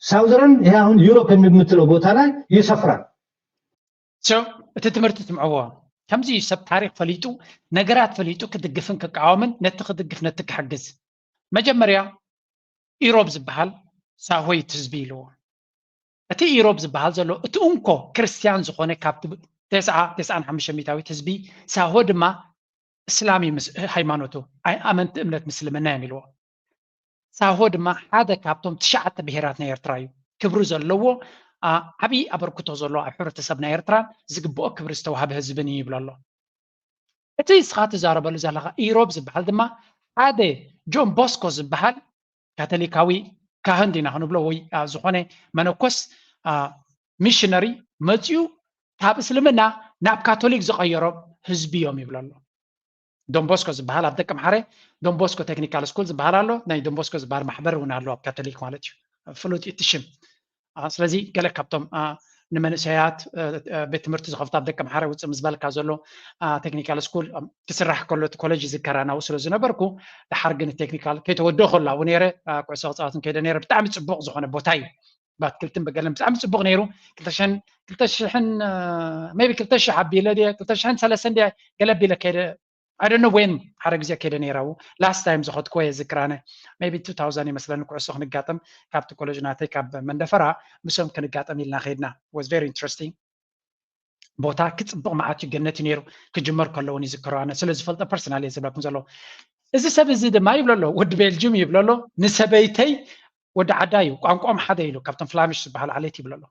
ሳውዘርን ይሄ አሁን ዩሮፕ የምትለው ቦታ ላይ ይሰፍራል። እቲ ትምህርቲ ትምዕዎ ከምዚ ሰብ ታሪክ ፈሊጡ ነገራት ፈሊጡ ክድግፍን ክቃወምን ነቲ ክድግፍ ነቲ ክሕግዝ መጀመርያ ኢሮብ ዝበሃል ሳሆይት ህዝቢ ኢልዎ። እቲ ኢሮብ ዝበሃል ዘሎ እቲ እንኮ ክርስትያን ዝኾነ ካብቲ ተስዓ ተስዓን ሓሙሽተ ሚእታዊት ህዝቢ ሳሆ ድማ እስላም እዩ ሃይማኖቱ፣ ኣመንቲ እምነት ምስልምና እዮም ኢልዎ። ሳሆ ድማ ሓደ ካብቶም ትሽዓተ ብሄራት ናይ ኤርትራ እዩ። ክብሪ ዘለዎ ዓብዪ ኣበርክቶ ዘለዎ ኣብ ሕብረተሰብ ናይ ኤርትራን ዝግብኦ ክብሪ ዝተዋህበ ህዝብን እዩ ይብሎ ኣሎ። እቲ እስኻ ትዛረበሉ ዘለኻ ኢሮብ ዝበሃል ድማ ሓደ ጆን ቦስኮ ዝበሃል ካቶሊካዊ ካህን ዲና ክንብሎ ወይ ዝኾነ መነኮስ ሚሽነሪ መፅኡ ካብ እስልምና ናብ ካቶሊክ ዝቐየሮም ህዝቢ እዮም ይብሎ ኣሎ። ዶንቦስኮ ዝበሃል ኣብ ደቀምሓረ ዶንቦስኮ ቴክኒካል ስኩል ዝበሃል ኣሎ። ናይ ዶንቦስኮ ዝበሃል ማሕበር እውን ኣሎ ኣብ ካቶሊክ ማለት እዩ። ፍሉጥ እዩ እቲ ሽም። ስለዚ ገለ ካብቶም ንመንእሰያት ቤት ትምህርቲ ዝኸፍቱ ኣብ ደቀምሓረ ውፅእ ምስ በልካ ዘሎ ቴክኒካል ስኩል ክስራሕ ከሎ እቲ ኮሌጅ ይዝከር ኣነ ኣብኡ ስለ ዝነበርኩ፣ ድሓር ግን ቴክኒካል ከይተወደኦ ከሎ ኣብኡ ነይረ፣ ኩዕሶ ክፃወትን ከይደ ነይረ። ብጣዕሚ ፅቡቕ ዝኾነ ቦታ እዩ። ብኣትክልትን ብገለን ብጣዕሚ ፅቡቕ ነይሩ። ክልተ ሽሕን maybe ክልተ ሽሕ ኣቢለ ድየ ክልተ ሽሕን ሰለስተን ድየ ገለ ኣቢለ ከይደ I don't know when ሓደ ግዜ ከይደ ነይረ ኣብኡ። Last time ዝኸድኩዎ የዝክር ኣነ maybe two thousand ይመስለኒ፣ ኩዕሶ ክንጋጠም ካብቲ ኮሌጅ ናተይ ካብ መንደፈራ ምስኦም ክንጋጠም ኢልና ከይድና። Was very interesting። ቦታ ክፅብቕ መዓት እዩ፣ ገነት እዩ ነይሩ። ክጅመር ከሎ እውን ይዝክሮ ኣነ ስለ ዝፈልጦ personal እየ ዝብለኩም ዘለኹ። እዚ ሰብ እዚ ድማ ይብሎ ኣሎ፣ ወዲ ቤልጅም ይብሎ ኣሎ፣ ንሰበይተይ ወዲ ዓዳ እዩ፣ ቋንቋኦም ሓደ ኢሉ ካብቶም ፍላሚሽ ዝበሃል ዓሌት ይብሎ ኣሎ።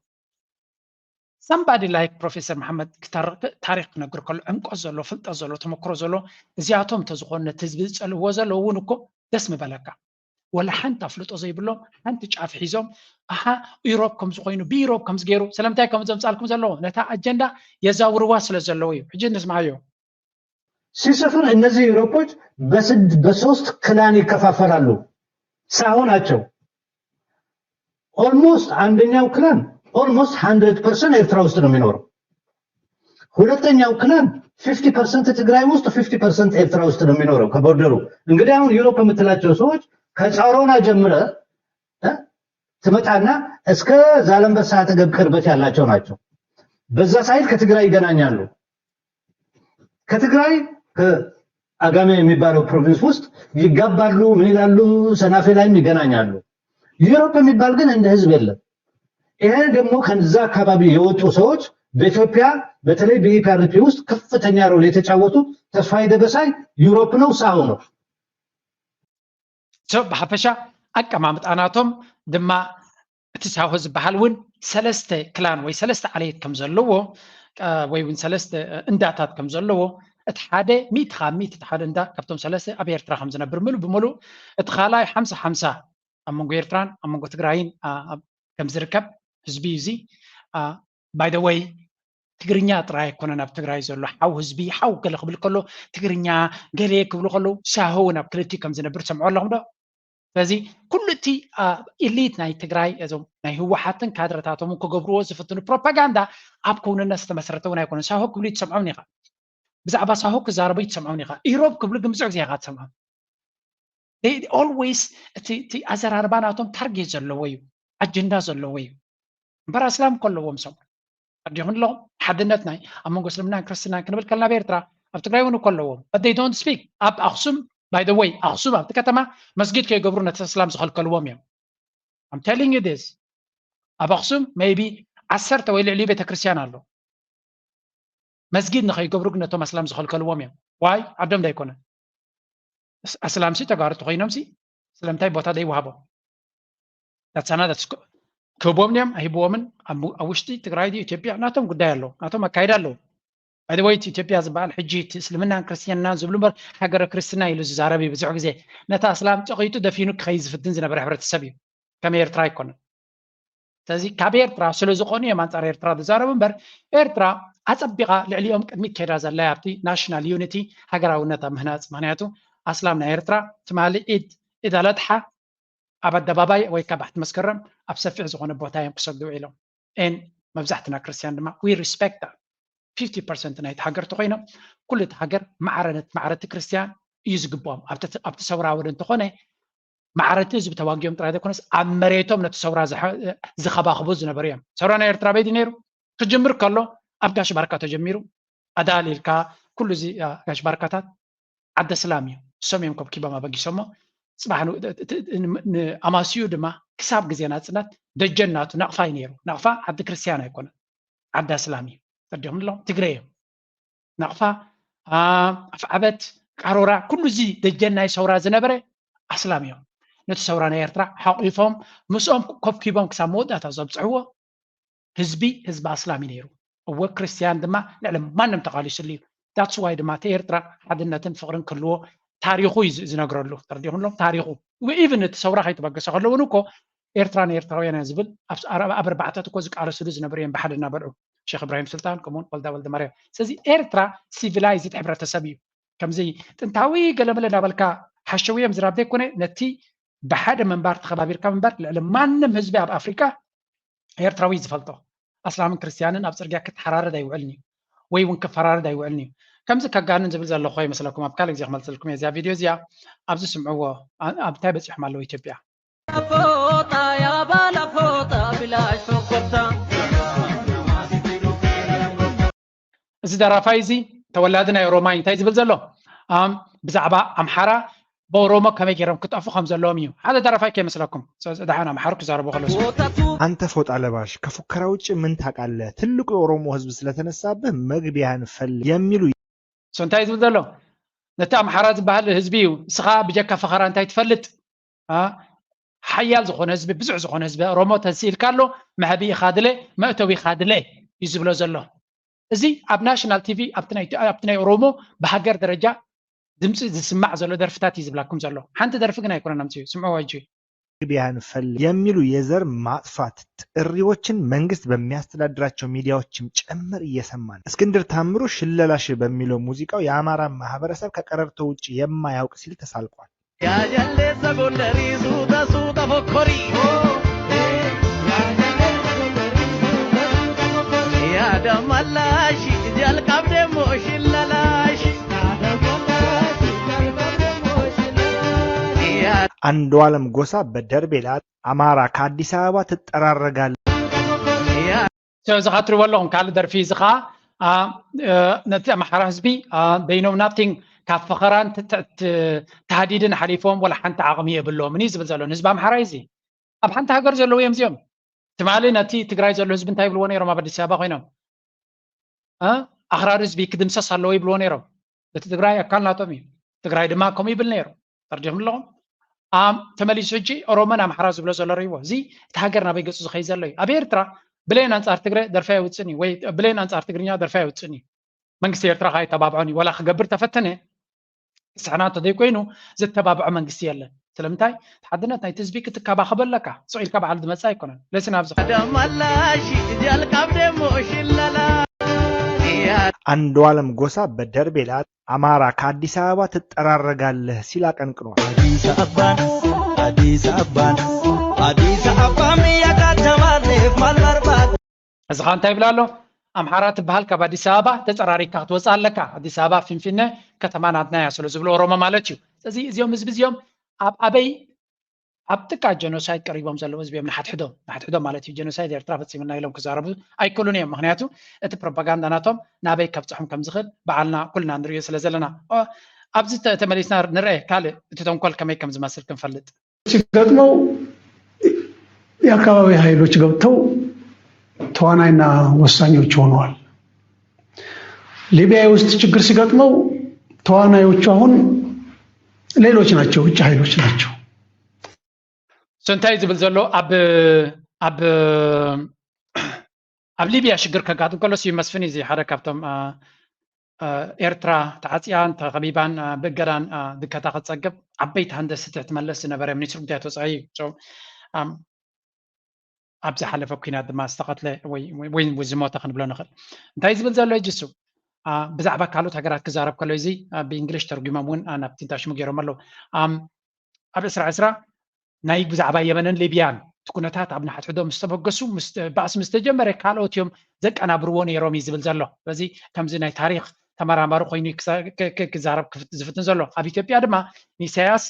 Somebody like ፕሮፌሰር መሓመድ ክተርቕ ታሪኽ ክነግር ከሎ ዕምቆት ዘሎ ፍልጠት ዘሎ ተመክሮ ዘሎ እዚኣቶም እንተዝኾኑ ነቲ ህዝቢ ዝፀልእዎ ዘለዉ እውን እኮ ደስ ምበለካ። ወላ ሓንቲ ኣፍልጦ ዘይብሎም ሓንቲ ጫፍ ሒዞም ኣሓ ኢሮብ ከምዚ ኮይኑ ብኢሮብ ከምዚ ገይሩ ስለምንታይ ከምዚ ዘምፃልኩም ዘለዎ ነታ ኣጀንዳ የዛውርዋ ስለ ዘለዉ እዩ። ሕጂ ንስማዓዮ። ሲሰፍን እነዚህ ኢሮፖች በስድ በሶስት ክላን ይከፋፈላሉ። ሳሆ ናቸው። Almost አንደኛው ክላን almost hundred percent ኤርትራ ውስጥ ነው የሚኖረው። ሁለተኛው ክላን fifty percent ትግራይ ውስጥ fifty percent ኤርትራ ውስጥ ነው የሚኖረው ከቦርደሩ። እንግዲህ አሁን ዩሮፕ የምትላቸው ሰዎች ከጻሮና ጀምረ ትመጣና እስከ ዛላምበሳ አጠገብ ቅርበት ያላቸው ናቸው። በዛ ሳይድ ከትግራይ ይገናኛሉ። ከትግራይ አጋሜ የሚባለው ፕሮቪንስ ውስጥ ይጋባሉ፣ ምን ይላሉ፣ ሰናፌ ላይም ይገናኛሉ። ዩሮፕ የሚባል ግን እንደ ህዝብ የለም። ይሄ ደግሞ ከዛ አካባቢ የወጡ ሰዎች በኢትዮጵያ በተለይ በ E P R D P ውስጥ ከፍተኛ ሮል የተጫወቱ ተስፋዬ ደበሳይ ዩሮፕ ነው፣ ሳሆ ነው። ብሓፈሻ ኣቀማምጣ ናቶም ድማ እቲ ሳሆ ዝበሃል እውን ሰለስተ ክላን ወይ ሰለስተ ዓሌት ከም ዘለዎ ወይ እውን ሰለስተ እንዳታት ከም ዘለዎ እቲ ሓደ ሚእቲ ካብ ሚእቲ እቲ ሓደ እንዳ ካብቶም ሰለስተ ኣብ ኤርትራ ከም ዝነብር ምሉእ ብምሉእ እቲ ካልኣይ ሓምሳ ሓምሳ ኣብ መንጎ ኤርትራን ኣብ መንጎ ትግራይን ከም ዝርከብ ህዝቢ እዩ። እዚ by the way ትግርኛ ጥራይ ኣይኮነን ኣብ ትግራይ ዘሎ ሓው ህዝቢ ሓው ገለ ክብል ከሎ ትግርኛ ገለ ክብሉ ከለዉ ሳሆ እውን ኣብ ክልቲኡ ከም ዝነብር ትሰምዑ ኣለኹም ዶ? ስለዚ ኩሉ እቲ ኢሊት ናይ ትግራይ እዞም ናይ ህወሓትን ካድረታቶምን ክገብርዎ ዝፍትኑ ፕሮፓጋንዳ ኣብ ክውንነት ዝተመስረተ እውን ኣይኮነን። ሳሆ ክብሉ ይትሰምዖም ኢኻ፣ ብዛዕባ ሳሆ ክዛረቡ ይትሰምዖም ኢኻ። ኢሮብ ክብሉ ግን ብዙሕ ግዜ ኢኻ ትሰምዖም። They always እቲ ኣዘራርባ ናቶም ታርጌት ዘለዎ እዩ፣ ኣጀንዳ ዘለዎ እዩ። እምበር ኣስላም ከለዎም ሰምዖም ኣዲኹም ኣለኹም ሓድነት ናይ ኣብ መንጎ እስልምናን ክርስትናን ክንብል ከለና ኣብ ኤርትራ ኣብ ትግራይ እውን እኮ ኣለዎም። But they don't speak። ኣብ ኣክሱም by the way ኣክሱም ኣብቲ ከተማ መስጊድ ከይገብሩ ነቲ ኣስላም ዝኸልከልዎም እዮም። I'm telling you this። ኣብ ኣክሱም maybe ዓሰርተ ወይ ልዕሊኡ ቤተክርስትያን ኣሎ። መስጊድ ንኸይገብሩ ግን ነቶም ኣስላም ዝኸልከልዎም እዮም። ዋይ ዓዶም ዳይኮነ ኣስላምሲ ተጋሩ ተኮይኖምሲ ስለምንታይ ቦታ ዘይወሃቦም? ዳትሳና ክህቦም ድዮም ኣይህብዎምን ኣብ ውሽጢ ትግራይ ድዩ ኢትዮጵያ ናቶም ጉዳይ ኣለዎ፣ ናቶም ኣካይዳ ኣለዎ። ባይደወይ ኢትዮጵያ ዝበሃል ሕጂ እቲ እስልምናን ክርስትናን ዝብሉ እምበር ሃገረ ክርስትና ኢሉ ዝዛረብ እዩ። ብዙሕ ግዜ ነቲ ኣስላም ጨቂጡ ደፊኑ ክኸይድ ዝፍትን ዝነበረ ሕብረተሰብ እዩ። ከም ኤርትራ ኣይኮነን። ስለዚ ካብ ኤርትራ ስለ ዝኾኑ እዮም ኣንጻር ኤርትራ ዝዛረቡ እምበር ኤርትራ ኣጸቢቓ ልዕሊኦም ቅድሚት ከይዳ ዘላ ኣብቲ ናሽናል ዩኒቲ ሃገራውነት ኣብ ምህናጽ። ምክንያቱ ኣስላም ናይ ኤርትራ ትማሊ ኢድ ኢድ ኣለጥሓ ኣብ ኣደባባይ ወይ ካብ ባሕቲ መስከረም ኣብ ሰፊሕ ዝኾነ ቦታ እዮም ክሰግዱ ውዒሎም። ኤን መብዛሕትና ክርስትያን ድማ we respect that። fifty percent ናይቲ ሃገር ተኮይኖም ኩሉ እቲ ሃገር ማዕረ ነቲ ማዕረ እቲ ክርስትያን እዩ ዝግብኦም። ኣብቲ ኣብቲ ሰውራ እውን እንተኾነ ማዕረ እቲ ህዝቢ ተዋጊኦም ጥራይ ዘይኮነስ ኣብ መሬቶም ነቲ ሰውራ ዝኸባኽቡ ዝነበሩ እዮም። ሰውራ ናይ ኤርትራ በይ ድዩ ነይሩ? ክጅምር ከሎ ኣብ ጋሽ ባርካ ተጀሚሩ ኣዳል ኢልካ ኩሉ እዚ ጋሽ ባርካታት ዓዲ ኣስላም እዩ። እሶም እዮም ከብኪቦም ኣበጊሶሞ። ፅባሕ ንኣማስዩ ድማ ክሳብ ግዜ ናፅነት ደጀን ናቱ ናቕፋ እዩ ነይሩ። ናቕፋ ዓዲ ክርስትያን ኣይኮነን፣ ዓዲ ኣስላም እዩ። ተረዲኹም ኣለኹም? ትግረ እዮም። ናቕፋ፣ ኣፍዓበት፣ ቃሮራ ኩሉ እዚ ደጀን ናይ ሰውራ ዝነበረ ኣስላም እዮም። ነቲ ሰውራ ናይ ኤርትራ ሓቂፎም ምስኦም ከብኪቦም ክሳብ መወዳእታ ዘብፅሕዎ ህዝቢ ህዝቢ ኣስላም እዩ ነይሩ። እወ ክርስትያን ድማ ልዕሊ ማንም ተቓሊሱሉ እዩ። That's why ድማ እቲ ኤርትራ ሓድነትን ፍቕርን ክህልዎ ታሪኹ እዩ ዝነግረሉ። ተረዲኹም ኣለኹም? ታሪኹ even እቲ ሰውራ ከይተበገሰ ከሎ እውን እኮ ኤርትራ ንኤርትራውያን እያ ዝብል ኣብ ኣርባዕተ እኮ ዝቃለስሉ ዝነበሩ እዮም ብሓደ እናበልዑ። ሸክ እብራሂም ስልጣን፣ ከምኡውን ወልዳ ወልደ ማርያም። ስለዚ ኤርትራ ሲቪላይዝድ ሕብረተሰብ እዩ። ከምዚ ጥንታዊ ገለመለ እናበልካ ሓሸውዮም ዝራብ ዘይኮነ፣ ነቲ ብሓደ ምንባር ተኸባቢርካ ምንባር ልዕሊ ማንም ህዝቢ ኣብ ኣፍሪቃ ኤርትራዊ ዝፈልጦ። ኣስላምን ክርስትያንን ኣብ ጽርግያ ክትሓራረድ ኣይውዕልን እዩ፣ ወይ እውን ክፈራረድ ኣይውዕልን እዩ። ከምዚ ከጋንን ዝብል ዘለኹ ይመስለኩም? ኣብ ካልእ ግዜ ክመልሰልኩም እየ እዚኣ ቪድዮ እዚኣ። ኣብዚ ስምዕዎ። ኣ-፣ ኣብ እንታይ በጺሖም ኣለዉ ኢትዮጵያ? ፎጣ ያባላ ፎጣ ብላሽ ፎኮታ። እዚ ደራፋይ እዚ ተወላዲ ናይ ኦሮማይ እንታይ ዝብል ዘሎ? ኣም፣ ብዛዕባ ኣምሓራ ብኦሮሞ ከመይ ገይሮም ክጠፉ ከም ዘለዎም እዩ። ሓደ ደራፋይ ከይመስለኩም። ሶ-፣ ደሓን ኣምሓሩ ክዛረቡ ከለሱ። አንተ ፎጣ ለባሽ፣ ከፉከራ ውጭ ምን ታውቃለህ? ትልቁ የኦሮሞ ህዝብ ስለተነሳብህ መግቢያህን ፈልግ የሚሉ። ሶ እንታይ ዝብል ዘሎ? ነቲ ኣምሓራ ዝበሃል ህዝቢ እዩ። ንስኻ ብጀካ ፈኸራ እንታይ ትፈልጥ? ኣ፣ ሓያል ዝኾነ ህዝቢ፣ ብዙሕ ዝኾነ ህዝቢ ኦሮሞ ተስኢልካ ኣሎ፣ መዕብኢኻ ድለ፣ መእተዊኻ ድለ እዩ ዝብሎ ዘሎ። እዚ ኣብ ናሽናል ቲቪ፣ ኣብቲ ናይ፣ ኣብቲ ናይ ኦሮሞ ብሃገር ደረጃ ድምፂ ዝስማዕ ዘሎ ደርፍታት እዩ ዝብላኩም ዘሎ። ሓንቲ ደርፊ ግን ኣይኮነን ኣምፅኡ፣ ስምዕዎ ሕጂ። መግቢያህን ፈልግ የሚሉ የዘር ማጥፋት ጥሪዎችን መንግስት በሚያስተዳድራቸው ሚዲያዎችም ጭምር እየሰማን። እስክንድር ታምሩ ሽለላሽ በሚለው ሙዚቃው የአማራ ማህበረሰብ ከቀረርቶ ውጭ የማያውቅ ሲል ተሳልቋል። Yaa jalleessa gondarii suuta suuta fokkori. Yaada mallaashi jalqabde moo shillalaashi. Yaa አንዱዓለም ጎሳ በደርቤ ለአማራ ከአዲስ አበባ ትጠራረጋለህ። ሶ፣ እዚ ኸዓ ትሪእዎ ኣለኹም፣ ካልእ ደርፊ እዚ ኸዓ፣ ኣ፣ እ፣ ነቲ ኣምሓራ ህዝቢ፣ ኣ፣ they know nothing፣ ካብ ፈኸራን ት-፣ ት-፣ ት-፣ ተሃዲድን ሓሊፎም ወላ ሓንቲ ዓቕሚ የብሎምን እዩ ዝብል ዘሎ። ንህዝቢ ኣምሓራ እዩ እዚ። ኣብ ሓንቲ ሃገር ዘለዉ እዮም እዚኦም። ትማሊ ነቲ ትግራይ ዘሎ ህዝቢ እንታይ ይብልዎ ነይሮም? ኣብ ኣዲስ ኣበባ ኮይኖም፣ እ፣ ኣኽራሪ ህዝቢ ክድምሰስ ኣለዎ ይብልዎ ነይሮም። እቲ ትግራይ ኣካል ናቶም እዩ። ትግራይ ድማ ከምኡ ይብል ነይሩ። ተረዲኹም ኣለኹም? ኣም፣ ተመሊሱ ሕጂ ኦሮሞን ኣምሓራ ዝብሎ ዘሎ ርእይዎ። እዚ እቲ ሃገር ናበይ ገጹ ዝኸይድ ዘሎ እዩ። ኣብ ኤርትራ ብሌን ኣንጻር ትግረ ደርፊ ኣይውጽእን እዩ፣ ወይ ብሌን ኣንጻር ትግርኛ ደርፊ ኣይውጽእን እዩ። መንግስቲ ኤርትራ ከኣ ኣይተባብዖን እዩ። ወላ ክገብር ተፈተነ፣ ክስሕና እንተዘይኮይኑ ዘተባብዖ መንግስቲ የለን። ስለምንታይ? ሓድነት ናይቲ ህዝቢ ክትከባኸቦ ኣለካ። ስቕ ኢልካ በዓል ዝመጽእ ኣይኮነን። ለስን ኣብዚ ደመላሽ ጃልቃብ ደሞ ሽለላ። አንዱዓለም ጎሳ በደርቤ ለአማራ ከአዲስ አበባ ትጠራረጋለህ ሲል አቀንቅኗል። አዲስ አበባን፣ አዲስ አበባን፣ አዲስ አበባም ያጋደማል ማልበርባት። እዚ ኸዓ እንታይ ይብል ኣሎ? ኣምሓራ ትበሃል ካብ ኣዲስ ኣበባ ተጸራሪግካ ክትወጽእ ኣለካ። ኣዲስ ኣበባ ፊንፊነ ከተማ ናትና እያ ስለ ዝብሉ ኦሮሞ ማለት እዩ። ስለዚ እዚኦም ህዝቢ እዚኦም ኣብ ኣበይ ኣብ ጥቃ ጀኖሳይድ ቀሪቦም ዘለዉ ህዝቢ እዮም። ንሓድሕዶም፣ ንሓድሕዶም ማለት እዩ። ጀኖሳይድ ኤርትራ ፈጺምና ኢሎም ክዛረቡ ኣይክእሉን እዮም። ምኽንያቱ እቲ ፕሮፓጋንዳ ናቶም ናበይ ከብጽሖም ከም ዝኽእል በዓልና ኩልና ንርእዮ ስለ ዘለና። ኦ፣ ኣብዚ ተ-፣ ተመሊስና ንርአ ካልእ እቲ ተንኮል ከመይ ከም ዝመስል ክንፈልጥ። ሲገጥመው የአካባቢ ኃይሎች ገብተው ተዋናይና ወሳኞች ሆነዋል። ሊቢያ ውስጥ ችግር ሲገጥመው ተዋናዮቹ አሁን ሌሎች ናቸው፣ ውጭ ኃይሎች ናቸው። ሶ እንታይ ዝብል ዘሎ ኣብ፣ ኣብ፣ ኣብ ሊቢያ ሽግር ከጋጥም ከሎ ስዩም መስፍን እዩ ሓደ ካብቶም፣ አ፣ አ፣ ኤርትራ ተዓጽያን ተኸቢባን፣ አ፣ ብእገዳን፣ አ፣ ድከታ ክትጸግብ ዓበይቲ ሃንደስቲ ትሕቲ መለስ ዝነበረ ሚኒስትሪ ጉዳያት ወጻኢ እዩ። ሶ፣ ኣም፣ ኣብ ዝሓለፈ ኲናት ድማ ዝተቐትለ ወይ፣ ወይ፣ ወይ ዝሞተ ክንብሎ ንኽእል። እንታይ ዝብል ዘሎ ሕጂ እሱ? አ፣ ብዛዕባ ካልኦት ሃገራት ክዛረብ ከሎ እዚ፣ አ፣ ብእንግሊሽ ተርጒሞም እውን፣ አ፣ ናብቲ እንታይ ሽሙ ገይሮም ኣለዉ። ኣም፣ ኣብ ዕስራ ዕስራ ናይ ብዛዕባ የመንን ሊብያን እቲ ኩነታት ኣብ ንሓድሕዶም ምስ ተበገሱ፣ ምስ፣ ባእሲ ምስ ተጀመረ ካልኦት እዮም ዘቀናብርዎ ነይሮም እዩ ዝብል ዘሎ። ስለዚ ከምዚ ናይ ታሪኽ ተመራማሪ ኮይኑ ክሳ-፣ ክ-፣ ክ-፣ ክዛረብ ክፍት-፣ ዝፍትን ዘሎ። ኣብ ኢትዮጵያ ድማ ንኢሳያስ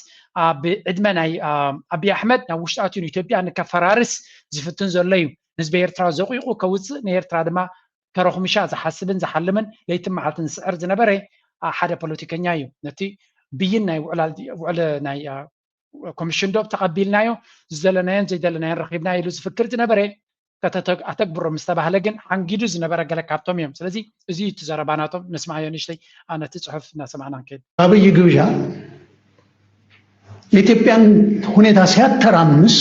ኣብ ዕድመ ናይ፣ አ፣ ኣብይ ኣሕመድ ናብ ውሽጢ ኣትዩ ንኢትዮጵያ ንከፈራርስ ዝፍትን ዘሎ እዩ። ንህዝቢ ኤርትራ ዘቑቑ ከውጽእ፣ ንኤርትራ ድማ ተረኹምሻ ዝሓስብን ዝሓልምን ለይትን መዓልትን ዝስዕር ዝነበረ፣ አ፣ ሓደ ፖለቲከኛ እዩ። ነቲ ብይን ናይ ውዕላል-፣ ውዕለ ናይ፣ አ፣ ኮሚሽን ዶብ ተቐቢልናዮ፣ ዝደለናዮን ዘይደለናዮን ረኺብና ኢሉ ዝፍክር ዝነበረ፣ ከተተ-፣ ኣተግብሮ ምስ ተባህለ ግን ሓንጊዱ ዝነበረ ገለ ካብቶም እዮም። ስለዚ እዚ እዩ እቲ ዘረባ ናቶም። ንስማዓዮ ንእሽተይ፣ አ፣ ነቲ ጽሑፍ እናሰማዕና ንከይድ። አብይ ግብዣ የኢትዮጵያን ሁኔታ ሲያተራምስ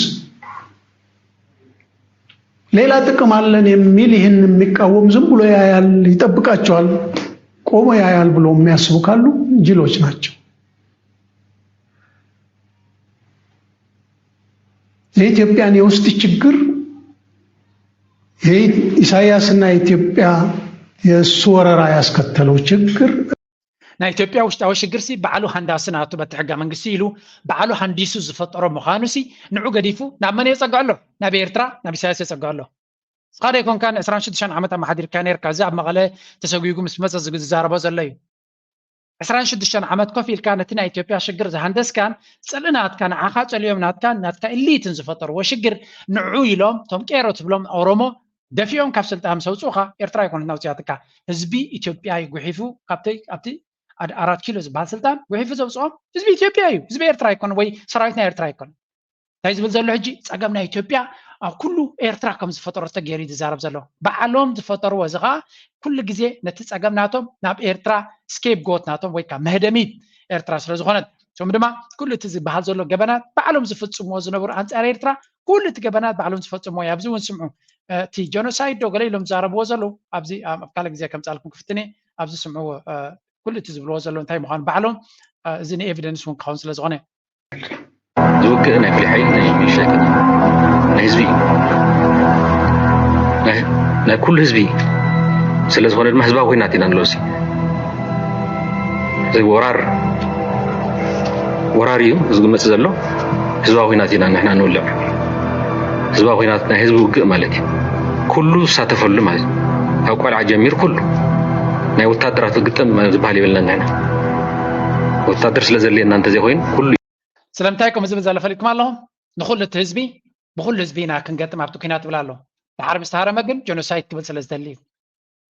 ሌላ ጥቅም አለን የሚል ይህን የሚቃወም ዝም ብሎ ያያል፣ ይጠብቃቸዋል፣ ቆሞ ያያል ብሎ የሚያስቡ ካሉ ጅሎች ናቸው። የኢትዮጵያን የውስጥ ችግር የኢሳያስና ኢትዮጵያ የእሱ ወረራ ያስከተለው ችግር ናይ ኢትዮጵያ ውሽጣዊ ሽግር ሲ ባዕሉ ሃንዳሲ ናቱ በቲ ሕገ መንግስቲ ኢሉ ባዕሉ ሃንዲሱ ዝፈጠሮ ምዃኑ ሲ ንዑ ገዲፉ ናብ መን የጸግዕ ኣሎ? ናብ ኤርትራ ናብ ኢሳያስ የጸግዕ ኣሎ። እስኻ ዶ ኣይኮንካን ዕስራን ሽዱሽተን ዓመት ኣመሓዲርካ ነርካ? እዚ ኣብ መቐለ ተሰጒጉ ምስ መጸ ዝግ- ዝዛረቦ ዘሎ እዩ። ዕስራን ሽዱሽተን ዓመት ኮፍ ኢልካ ነቲ ናይ ኢትዮጵያ ሽግር ዝሃንደስካን ጽልኢ ናትካ ንዓኻ ጸልዮም ናትካን ናትካ ኢሊትን ዝፈጠርዎ ሽግር ንዑ ኢሎም ቶም ቄሮ ትብሎም ኦሮሞ ደፊኦም ካብ ስልጣን ምስ ኣውፅኡኻ ኤርትራ ኣይኮነት ናውፅያትካ። ህዝቢ ኢትዮጵያ እዩ ጉሒፉ ካብቲ ኣብቲ ኣድ- ኣራት ኪሎ ዝበሃል ስልጣን ጉሒፉ ዘውፅኦም ህዝቢ ኢትዮጵያ እዩ። ህዝቢ ኤርትራ ኣይኮነ ወይ ሰራዊት ናይ ኤርትራ ኣይኮነ። እንታይ ዝብል ዘሎ ሕጂ ጸገም ናይ ኢትዮጵያ ኣብ ኩሉ ኤርትራ ከም ዝፈጠረቶ ገይሩ እዩ ዝዛረብ ዘሎ። ባዕሎም ዝፈጠርዎ እዚ ከዓ ኩሉ ግዜ ነቲ ጸገም ናቶም ናብ ኤርትራ ስኬፕ ጎት ናቶም ወይ ከዓ መህደሚት ኤርትራ ስለ ዝኾነት እቶም ድማ ኩሉ እቲ ዝበሃል ዘሎ ገበናት ባዕሎም ዝፍጽምዎ ዝነበሩ ኣንጻር ኤርትራ ኩሉ እቲ ገበናት ባዕሎም ዝፈጽምዎ እዩ። ኣብዚ እውን ስምዑ እቲ ጀኖሳይድ ዶ ገለ ኢሎም ዝዛረብዎ ዘለዉ ኣብዚ ኣብ ካልእ ግዜ ከምጻልኩም ክፍትነ ኣብዚ ስምዑዎ ኩሉ እቲ ዝብልዎ ዘለዉ እንታይ ምዃኑ ባዕሎም እዚ ንኤቪደንስ እውን ክኸውን ስለ ዝኾነ ዝውግእ ናይ ፍሉይ ሓይሊ ናይ ሚሊሻ ኣይኮነን፣ ናይ ህዝቢ እዩ። ናይ- ናይ ኩሉ ህዝቢ እዩ። ስለ ዝኾነ ድማ ህዝባዊ ኩናት ኢና ንለብሲ። እዚ ወራር ወራር እዩ ዝመጽእ ዘሎ። ህዝባዊ ኩናት ኢና ንሕና ንውልዕ። ህዝባዊ ኩናት ናይ ህዝቢ ውግእ ማለት እዩ። ኩሉ ዝሳተፈሉ ማለት እዩ። ካብ ቆልዓ ጀሚሩ ኩሉ ናይ ወታደራት ግጥም ዝበሃል የብልና ንሕና። ወታደር ስለ ዘድልየና እንተዘይኮይኑ ኩሉ ስለምንታይ ከምኡ ዝብል ዘሎ ፈሊጥኩም ኣለኹም? ንኹሉ እቲ ህዝቢ ብኹሉ ህዝቢ ኢና ክንገጥም ኣብቲ ኲናት ትብል ኣሎ። ድሓር ምስ ተሃረመ ግን ጀኖሳይድ ክብል ስለ ዝደሊ እዩ።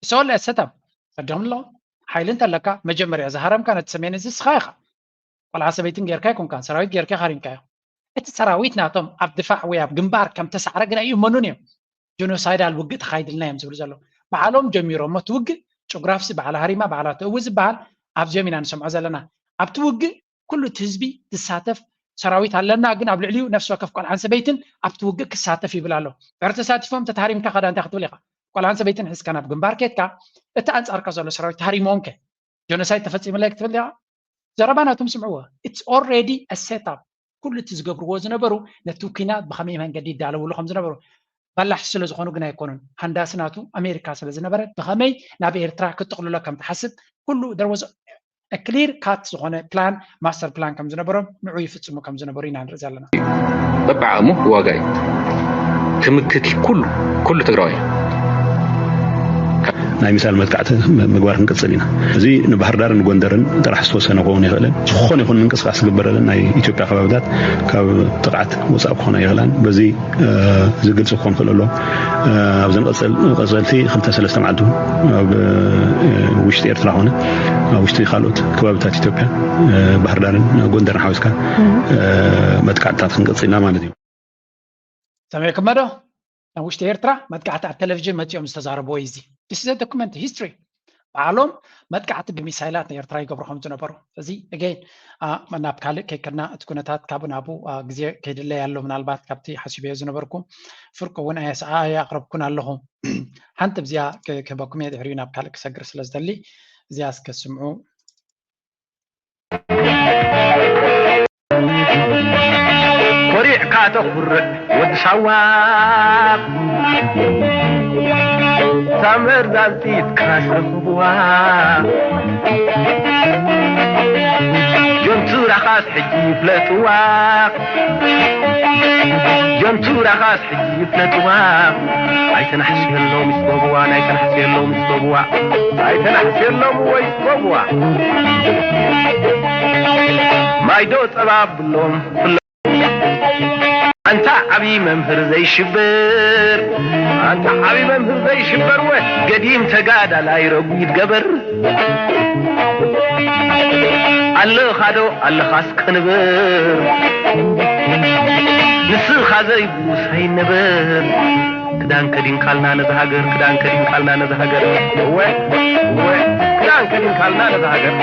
እሰወለ ሰታብ ጸዲቕም ኣሎ። ሓይሊ እንተለካ መጀመርያ ዝሃረምካ ነቲ ሰሜን እዚ ስኻ ኢኻ። ቆልዓ ሰበይትን ጌርካ ኣይኮንካን፣ ሰራዊት ጌርካ ሃሪምካዮ። እቲ ሰራዊት ናቶም ኣብ ድፋዕ ወይ ኣብ ግንባር ከም ተሳዕረ ግና ይእመኑን እዮም። ጀኖሳይዳል ውግእ ተኻይድልና እዮም ዝብሉ ዘለዉ። ባዕሎም ጀሚሮሞ እቲ ውግእ ጭጉራፍሲ ባዕላ ሃሪማ ባዕላ ተእዊ ዝበሃል ኣብዚኦም ኢና ንሰምዖ ዘለና። ኣብቲ ውግእ ኩሉ እቲ ህዝቢ ዝሳተፍ ሰራዊት ኣለና፣ ግን ኣብ ልዕሊኡ ነፍሲ ወከፍ ቆልዓን ሰበይትን ኣብቲ ውግእ ክሳተፍ ይብል ኣሎ። ድሕሪ ተሳቲፎም ተተሃሪምካ ከዳ እንታይ ክትብል ኢኻ? ቆልዓን ሰበይትን ሒዝካ ናብ ግንባር ኬድካ እቲ ኣንጻርካ ዘሎ ሰራዊት ተሃሪሞም ከ ጀኖሳይድ ተፈጺምለይ ክትብል ዲኻ? ዘረባ ናቶም ስምዕዎ። It's already a setup። ኩሉ እቲ ዝገብርዎ ዝነበሩ ነቲ ኲናት ብኸመይ መንገዲ ይዳለውሉ ከም ዝነበሩ በላሕቲ ስለ ዝኾኑ ግን ኣይኮኑን። ሃንዳሲ ናቱ ኣሜሪካ ስለ ዝነበረት ብኸመይ ናብ ኤርትራ ክጥቕልሎ ከም ትሓስብ ኩሉ there was a clear cut ዝኾነ ፕላን ማስተር ፕላን ከም ዝነበሮም ንዑ ይፍጽሙ ከም ዝነበሩ ኢና ንርኢ ዘለና። በብዓቕሙ ዋጋ እዩ ትምክት እዩ ኩሉ ኩሉ ትግራዋይ። ናይ ሚሳይል መጥቃዕቲ ምግባር ክንቅፅል ኢና። እዚ ንባህር ዳርን ንጎንደርን ጥራሕ ዝተወሰነ ክኸውን ይኽእልን ዝኾነ ይኹን ምንቅስቃስ ዝግበረለን ናይ ኢትዮጵያ ከባብታት ካብ ጥቕዓት ወፃእ ክኾና ይኽእላን። በዚ እዚ ግልፂ ክኾን ክእል ኣሎ። ኣብዘን ቀፀልቲ ክልተ ሰለስተ መዓልቲ እውን ኣብ ውሽጢ ኤርትራ ኾነ ኣብ ውሽጢ ካልኦት ከባብታት ኢትዮጵያ ባህር ዳርን ጎንደርን ሓዊስካ መጥቃዕትታት ክንቅፅል ኢና ማለት እዩ። ሰሚዕኩሞ ዶ? ኣብ ውሽጢ ኤርትራ መጥቃዕቲ ኣብ ቴሌቪዥን መፂኦም ዝተዛረብዎ እዩ። እዚ this is a document history። ባዕሎም መጥቃዕቲ ብሚሳይላት ንኤርትራ ይገብሩ ከም ዝነበሩ እዚ again ናብ ካልእ ከይከድና እቲ ኩነታት ካብኡ ናብኡ ግዜ ከይድለይ ኣሎ። ምናልባት ካብቲ ሓሲበዮ ዝነበርኩ ፍርቂ እውን ኣየስኣ ኣየቕረብኩን ኣለኹ። ሓንቲ ብዚኣ ክህበኩም እየ ድሕሪኡ ናብ ካልእ ክሰግር ስለ ዝደሊ እዚኣ እስከ ስምዑ። ኮሪዕካ ተኹርዕ ወዲ ሳዋ፣ እታ መርዛም ጥይት ክራሽ ረኽብዋ። ጆንቱራኻስ ሕጂ ይፍለጥዋ፣ ጆንቱራኻስ ሕጂ ይፍለጥዋ። ኣይተናሕስየሎም ይስጎብዋ፣ ኣይተናሕስየሎም ይስጎብዋ፣ ኣይተናሕስየሎም ወይ ይስጎብዋ። ማይዶ ጸባ ኣብሎም ኣንታ ዓብዪ መምህር ዘይሽበር፣ ኣንታ ዓብዪ መምህር ዘይሽበር፣ ወ ገዲም ተጋዳላይ ረጒድ ገበር። ኣለኻዶ ኣለኻስ ክንበር፣ ንስኻ ዘይብሉስ ኣይነበር። ክዳን ከዲንካልና ነዛ ሃገር፣ ክዳን ከዲንካልና ነዛ ሃገር። እወ፣ እወ፣ ክዳን ከዲንካልና ነዛ ሃገር።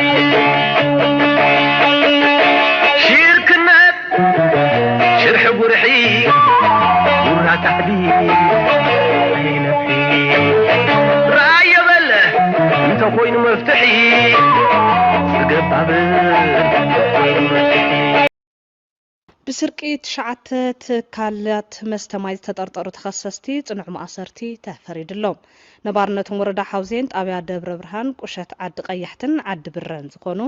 ሽርክነት ሽርሒ ጉርሒ፣ ጉራ ታሕዲ ኣይነፍሒ። ራእየ በለ እንተኾይኑ መፍትሒ፣ ዝገባብ እንተኾይኑ መፍትሒ። ብስርቂ ትሽዓተ ትካላት መስተ ማይ ዝተጠርጠሩ ተኸሰስቲ ጽኑዕ ማእሰርቲ ተፈሪድሎም። ነባርነቶም ወረዳ ሓውዜን ጣብያ ደብረ ብርሃን ቁሸት ዓዲ ቀያሕትን ዓዲ ብረን ዝኾኑ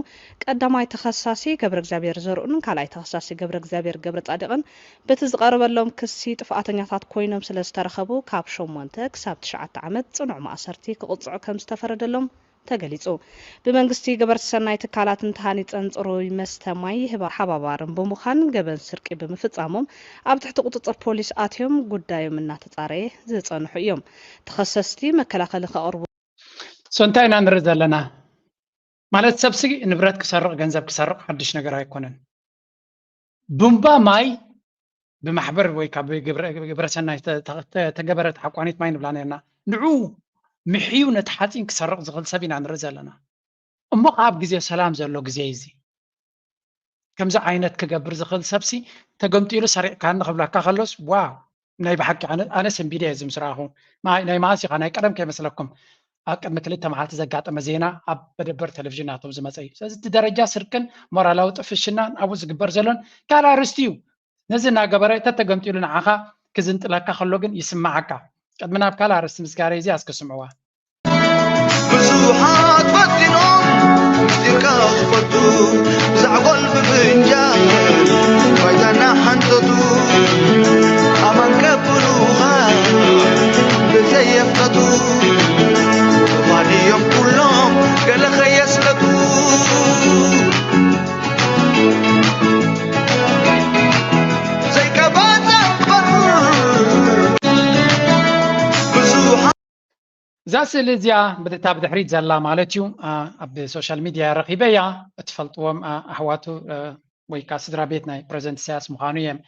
ቀዳማይ ተኸሳሲ ገብረ እግዚኣብሔር ዘርኡን ካልኣይ ተኸሳሲ ገብረ እግዚኣብሔር ገብረ ጻድቕን በቲ ዝቐረበሎም ክሲ ጥፍኣተኛታት ኮይኖም ስለ ዝተረኸቡ ካብ ሸሞንተ ክሳብ ትሽዓተ ዓመት ጽኑዕ ማእሰርቲ ክቕጽዑ ከም ዝተፈረደሎም ተገሊጹ። ብመንግስቲ ገበርቲ ሰናይ ትካላትን ተሃኒጸን ጽሩይ መስተ ማይ ይህባ ሓባባርን ብምዃን ገበን ስርቂ ብምፍጻሞም ኣብ ትሕቲ ቁጽጽር ፖሊስ ኣትዮም ጉዳዮም እናተጻረየ ዝጸንሑ እዮም። ተኸሰስቲ መከላኸሊ ከቕርቡ So እንታይ ኢና ንርኢ ዘለና? ማለት ሰብሲ ንብረት ክሰርቕ፣ ገንዘብ ክሰርቕ ሓድሽ ነገር ኣይኮነን። ቡምባ ማይ ብማሕበር ወይ ካብ ግብረ- ግብረሰናይ ተ- ተ- ተገበረት ሓቋኒት ማይ ንብላ ነርና። ንዑ ምሕዩ ነቲ ሓፂን ክሰርቕ ዝኽእል ሰብ ኢና ንርኢ ዘለና። እሞ ኣብ ግዜ ሰላም ዘሎ ግዜ እዚ ከምዚ ዓይነት ክገብር ዝኽእል ሰብሲ ተገምጢሉ ሰሪቕካኒ ክብለካ ከሎስ ዋው ናይ ብሓቂ ኣነ ኣነ ሰንቢደ እየ እዚ ምስ ረኣኹ። ማይ ናይ መዓስ ኢኻ ናይ ቀደም ከይመስለኩም ኣብ ቅድሚ ክልተ መዓልቲ ዘጋጠመ ዜና ኣብ መደበር ቴሌቪዥን ናቶም ዝመፀ እዩ። ስለዚ እቲ ደረጃ ስርቅን ሞራላዊ ጥፍሽናን ኣብኡ ዝግበር ዘሎን ካልእ ኣርእስቲ እዩ። ነዚ እናገበረ ተተገምጢሉ ንዓኻ ክዝንጥለካ ከሎ ግን ይስምዓካ። ቅድሚ ናብ ካልእ ኣርእስቲ ምስጋረይ እዚኣ እስኪ ስምዕዋ። ብዙሓት ፈቲኖም ምስጢርካ ክፈቱ ዛዕጎል ብፍንጃል ባይታና ሓንተቱ ኣማን ከብሉኻ ብዘየፍቀቱ ባድዮም ኩሎም ገለ ከየስለቱ ዘይቀባጸበር ብዙሓት እዛ ስእሊ እዚኣ ብድታ ብድሕሪት ዘላ ማለት እዩ ኣብ ሶሻል ሚድያ ረኺበያ። እትፈልጥዎም ኣሕዋቱ ወይ ከዓ ስድራ ቤት ናይ ፕረዚደንት ኢሳያስ ምዃኑ እዮም።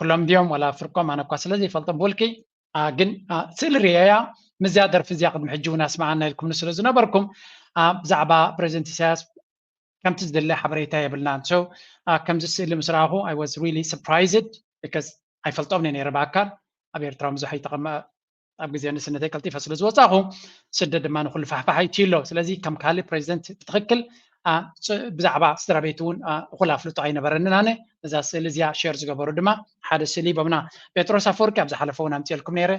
ኩሎም ድዮም ዋላ ፍርቆም ኣነ እኳ ስለ ዘይፈልጦም ብውልቂ ግን ስእሊ ርእየያ። ምስዚኣ ደርፊ እዚኣ ቅድሚ ሕጂ እውን ኣስምዓና ኢልኩምኒ ስለ ዝነበርኩም ብዛዕባ ፕረዚደንት ኢሳያስ ከምቲ ዝድለ ሓበሬታ የብልናን። So ከምዚ ስእሊ ምስ ረኣኹ I was really surprised because ኣይፈልጦም ነይረ ብኣካል ኣብ ኤርትራ ብዙሕ ኣይተቐመ ኣብ ግዜ ንእስነተይ ቀልጢፈ ስለ ዝወፃኹ ስደት ድማ ንኩሉ ፋሕፋሕ ኣይትዩ ኣሎ። ስለዚ ከም ካልእ ፕሬዚደንት ብትኽክል ብዛዕባ ስድራ ቤት እውን እኹል ኣፍልጦ ኣይነበረንን። ኣነ ነዛ ስእሊ እዚኣ ሼር ዝገበሩ ድማ ሓደ ስእሊ ሂቦምና። ጴጥሮስ ኣፈወርቂ ኣብ ዝሓለፈ እውን ኣምፅኤልኩም ነይረ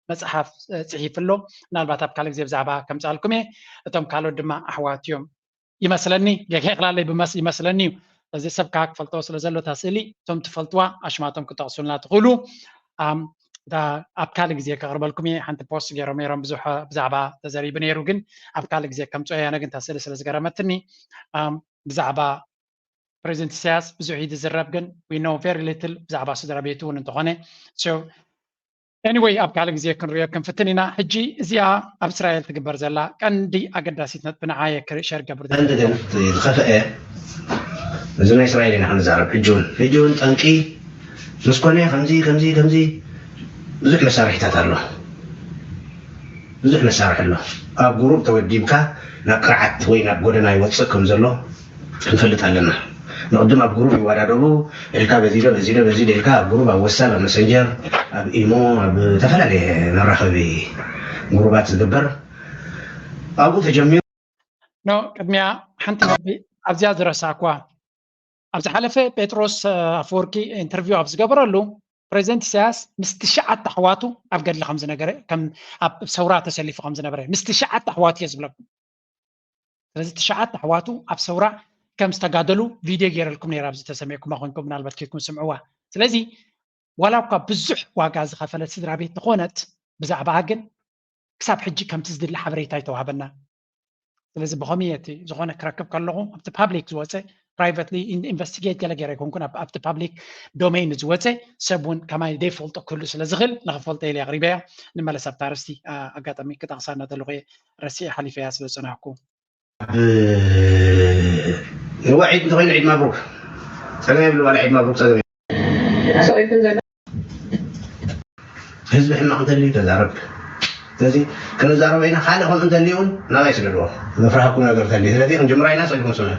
መፅሓፍ ፅሒፍ ኣሎ። ምናልባት ኣብ ካልእ ግዜ ብዛዕባ ከምፅኣልኩም እየ። እቶም ካልኦት ድማ ኣሕዋት እዮም ይመስለኒ። ገገ ክላለይ ይመስለኒ እዩ። እዚ ሰብ ከዓ ክፈልጦ ስለ ዘሎ እታ ስእሊ እቶም ትፈልጥዋ ኣሽማቶም ክጠቕሱልና ትኽእሉ። ኣብ ካልእ ግዜ ከቕርበልኩም እየ። ሓንቲ ፖስት ገይሮም ነይሮም ብዙሕ ብዛዕባ ተዘሪቡ ነይሩ፣ ግን ኣብ ካልእ ግዜ ከምፅኦ እየ። ኣነ ግን እታ ስእሊ ስለ ዝገረመትኒ ብዛዕባ ፕሬዚደንት ኢሳያስ ብዙሕ እዩ ዝዝረብ፣ ግን we know very little ብዛዕባ ስድራ ቤቱ እውን እንተኾነ። So anyway ኣብ ካልእ ግዜ ክንሪኦ ክንፍትን ኢና። ሕጂ እዚኣ ኣብ እስራኤል ትግበር ዘላ ቀንዲ ኣገዳሲት ነጥቢ ንዓየ ክርኢ ሸር ገብር ቀንዲ ግን እቲ ዝኸፍአ እዚ ናይ እስራኤል ኢና ክንዛረብ። ሕጂ እውን ሕጂ እውን ጠንቂ ምስ ኮነ ከምዚ ከምዚ ከምዚ ብዙሕ መሳርሒታት ኣሎ፣ ብዙሕ መሳርሒ ኣሎ። ኣብ ጉሩብ ተወዲብካ ናብ ቅርዓት ወይ ናብ ጎደና ይወፅእ ከም ዘሎ ክንፈልጥ ኣለና። ንቕድም ኣብ ጉሩብ ይወዳደቡ ኢልካ በዚ ዶ በዚ ዶ በዚ ዶ ኢልካ ኣብ ጉሩብ ኣብ ወሳብ ኣብ መሰንጀር ኣብ ኢሞ ኣብ ዝተፈላለየ መራኸቢ ጉሩባት ዝግበር ኣብኡ ተጀሚሩ። ኖ ቅድሚያ ሓንቲ ነጥቢ ኣብዚኣ ዝረሳዕኳ ኣብ ዝሓለፈ ጴጥሮስ ኣፈወርቂ ኢንተርቪው ኣብ ዝገበረሉ ፕሬዚደንት ኢሳያስ ምስ ትሽዓተ ኣሕዋቱ ኣብ ገድሊ ከም ዝነገረ ከም ኣብ ሰውራ ተሰሊፉ ከም ዝነበረ ምስ ትሽዓተ ኣሕዋቱ እየ ዝብለኩም። ስለዚ ትሽዓተ ኣሕዋቱ ኣብ ሰውራ ከም ዝተጋደሉ ቪድዮ ገይረልኩም ነይረ ኣብዚ ተሰሚዕኩማ ኮንኩም ምናልባት ኬድኩም ስምዕዋ። ስለዚ ዋላ እኳ ብዙሕ ዋጋ ዝኸፈለት ስድራ ቤት ተኾነት ብዛዕባኣ ግን ክሳብ ሕጂ ከምቲ ዝድለ ሓበሬታ ኣይተዋህበና። ስለዚ ብኸመይ እቲ ዝኾነ ክረክብ ከለኹ ኣብቲ ፓብሊክ ዝወፀ ፕራይቨትሊ ኢንቨስቲጌት ገለ ገይረ ኣይኮንኩን ኣብቲ ፓብሊክ ዶሜይን ዝወፀ ሰብ እውን ከማይ ዘይፈልጦ ክህሉ ስለ ዝኽእል ንኽፈልጦ ኢለ ኣቕሪበያ። ንመለስ ኣብታ ኣርእስቲ ኣጋጣሚ ክጠቕሳ እናደለኹ እየ ረሲዐ ሓሊፈያ ስለ ዝፀናሕኩ። ንዋ ዒድ እንተኮይኑ ዒድ ማብሩክ ጸገም የብሉ ባላ ዒድ ማብሩክ ጸገም ተሰቂልክን ዘሎ ህዝቢ ሕማቕ እንተልዩ ተዛረብ። ስለዚ ክንዛረቦ ኢና። ካልእ ከምኡ እንተልዩ እውን ናባይ ስደድዎ። ዘፍርሃኩም ነገር እንተልዩ። ስለዚ ክንጅምራ ኢና፣ ሰዲኩም ስምዑ።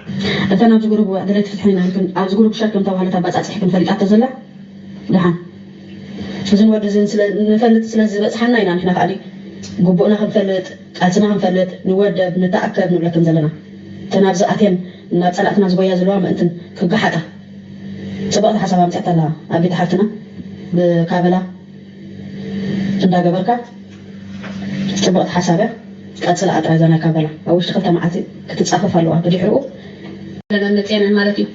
እተን ኣብዚ ጉሩብ ደለይቲ ፍትሒ ኢና ኢልክን ኣብዚ ጉሩብ ሸር ከም ተባህለት ኣባጻጺሕክን ፈሊጣቶ ዘላ ደሓን። እዚ ንወዲ እዚ ንፈልጥ ስለ ዝበጽሓና ኢና ንሕና ከኣ ግቡእና ክንፈልጥ ቃልስና ክንፈልጥ ንወደብ ንተኣከብ ንብለክን ዘለና። እተን ኣብዚ ኣትየን ናብ ጸላእትና ዝጎያ ዘለዋ ምእንትን ክገሓጣ። ጽብቕቲ ሓሳብ ኣምጺኣታ ኣላ ኣቢት ሓፍትና። ብካበላ እንዳገበርካ ጽብቕቲ ሓሳብ እያ። ቀጽላ ጥራይ እዛ ናይ ካበላ። ኣብ ውሽጢ ክልተ መዓልቲ ክትጻፈፍ ኣለዋ። ብድሕሪኡ ለመን መጽኤነን ማለት እዩ።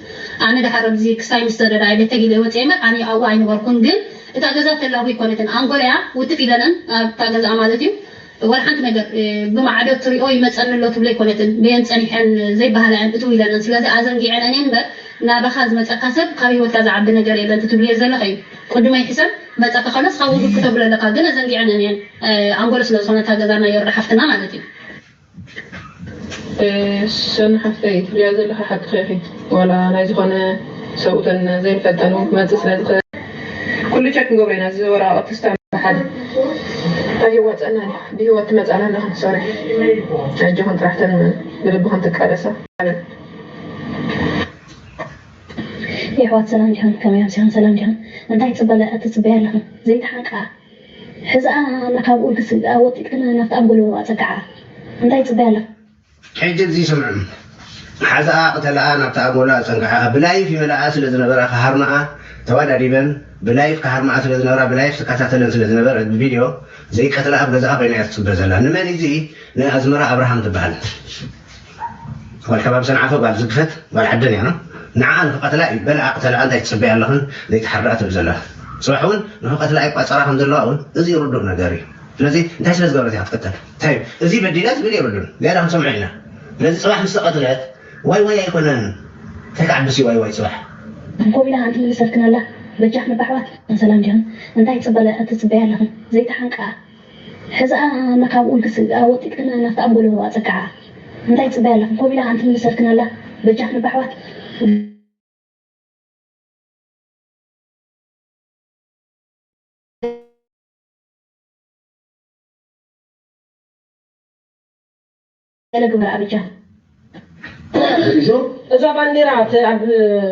ኣነ ድሓር ኣብዚ ክሳይ ምስ ሰደዳ ቤት ተጊለ ወጽኤ እምበር ኣነ ኣብኡ ኣይነበርኩን። ግን እታ ገዛ ተላሁ ኣይኮነትን። ኣንጎለያ ውትፍ ኢለነን ኣብታ ገዛ ማለት እዩ። ወላ ሓንቲ ነገር ብማዕዶ ትሪኦ ይመፀኒ ኣሎ ትብሎ ኣይኮነትን። ብየን ፀኒሐን ዘይበሃላ እየን እትው ኢለነን። ስለዚ ኣዘንጊዐን እኔ እምበር ናባኻ ዝመፀካ ሰብ ካብ ህይወትካ ዝዓቢ ነገር የለን ትትብልዮ ዘለኻ እዩ። ቅዱመይ ሕሰብ መፀካ ከሎ እስኻ እውን ክትብሎ ኣለካ። ግን ኣዘንጊዐን እኔን ኣንጎሎ ስለ ዝኾነ እታ ገዛ ናይ ዮርዳ ሓፍትና ማለት እዩ። ሰኒ ሓፍተይ ትብልያ ዘለኻ ሓቅኺ ኢኺ። ዋላ ናይ ዝኾነ ሰብኡተን ዘይንፈልጠን እውን ክመፅእ ስለ ዝኽእል ኩሉ ቸክ ክንገብሮ ኢና። እዚ ወረቓቕቲ ስታምፕ ብሓደ ኣየዋፀና ብህይወት ትመፃና ኣለኽን ሶሪ ኣጆኽን ጥራሕ ተን ብልብኽን ትቃለሳ ማለት የሕዋት ሰላም ዲኹም? ከመይ ኣምሲኽን? ሰላም ዲኹም? እንታይ ትጽበያ ኣለኽን? ዘይተሓንቃ ሕዝኣ ናካብ ኡልክስ ወጢጥክን ናብቲ ኣንጎሎ ኣጸግዓ እንታይ ትጽበያ ኣለኽን? ሕጂ እዚ ስምዑ ሓዝኣ ቅተልኣ ናብቲ ኣንጎሎ ኣጸግዓ ብላይፍ ይበልኣ ስለ ዝነበራ ክሃርምኣ ተዋዳዲበን ብላይፍ ክሃርምኣ ስለ ዝነበራ ብላይፍ ትከታተለን ስለ ዝነበረት ብቪድዮ ዘይቀትላ ኣብ ገዝኣ ኮይና እያ ትጽበ ዘላ ንመን እዚ ንኣዝመራ ኣብርሃም ትበሃል ጓል ከባቢ ሰንዓፈ ጓል ዝግፈት ጓል ዓደን እያ ነው ንዓ ንክቀትላ እዩ በልኣ ቅተልኣ እንታይ ትጽበያ ኣለኽን ዘይትሓርድኣ ትብል ዘላ ጽባሕ እውን ንክቀትላ ይቋጸራ ከም ዘለዋ እውን እዚ ርዱእ ነገር እዩ ስለዚ እንታይ ስለ ዝገበረት እያ ክትቅተል እንታይ እዩ እዚ በዲላ ዝብል የብሉን ዝያዳ ክንሰምዖ ኢና ስለዚ ጽባሕ ምስ ተቀትለት ዋይ ዋይ ኣይኮነን እንታይ ክዓብስ እዩ ዋይ ዋይ ጽባሕ እንኮብ ኢላ ኣንቲ ምልሰልክን ኣላ በጃኽን በኣሕዋት ሰላም ዲኽን እንታይ ትጽበያ ኣለኽን ዘይተሓንቃ ሕዝኣ መካብኡ ልክስእ ኣወጢጥክን ናብቲ ኣንጎሎ ኣጸግዓ እንታይ ትጽበያ ኣለኽን ኮብ ኢላ ኣንቲ ምልሰልክን ኣላ በጃኽን በኣሕዋት ገለ ግበራ በጃኽን። እዛ ባንዴራ እቲ ኣብ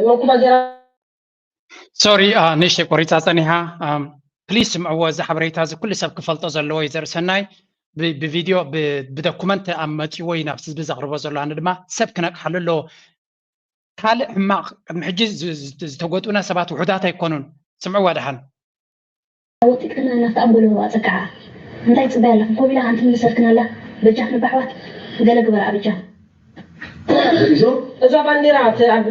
መንኩባ ጌራ ሶሪ ንእሽተይ ቆሪፃ ፀኒሓ ፕሊስ ስምዕዎ እዚ ሓበሬታ እዚ ኩሉ ሰብ ክፈልጦ ዘለዎ እዩ ዘርኢ ሰናይ ብቪድዮ ብዶኩመንት ኣብ መፂዎ እዩ ናብቲ ህዝቢ ዘቕርቦ ዘሎ ኣነ ድማ ሰብ ክነቅሓሉ ኣለዎ ካልእ ሕማቕ ቅድሚ ሕጂ ዝተጎጡና ሰባት ውሑዳት ኣይኮኑን ስምዕዋ ደሓን ኣወጢጥክና ናብቲ ኣንጎሎ ኣፀግዓ እንታይ ፅበያ ኣለኽን ኮብ ኢላ ኣንቲ ምልሰልክን ኣላ በጃኽን በኣሕዋት ገለ ግበራ በጃኽን እዛ ባንዴራ እቲ ኣብ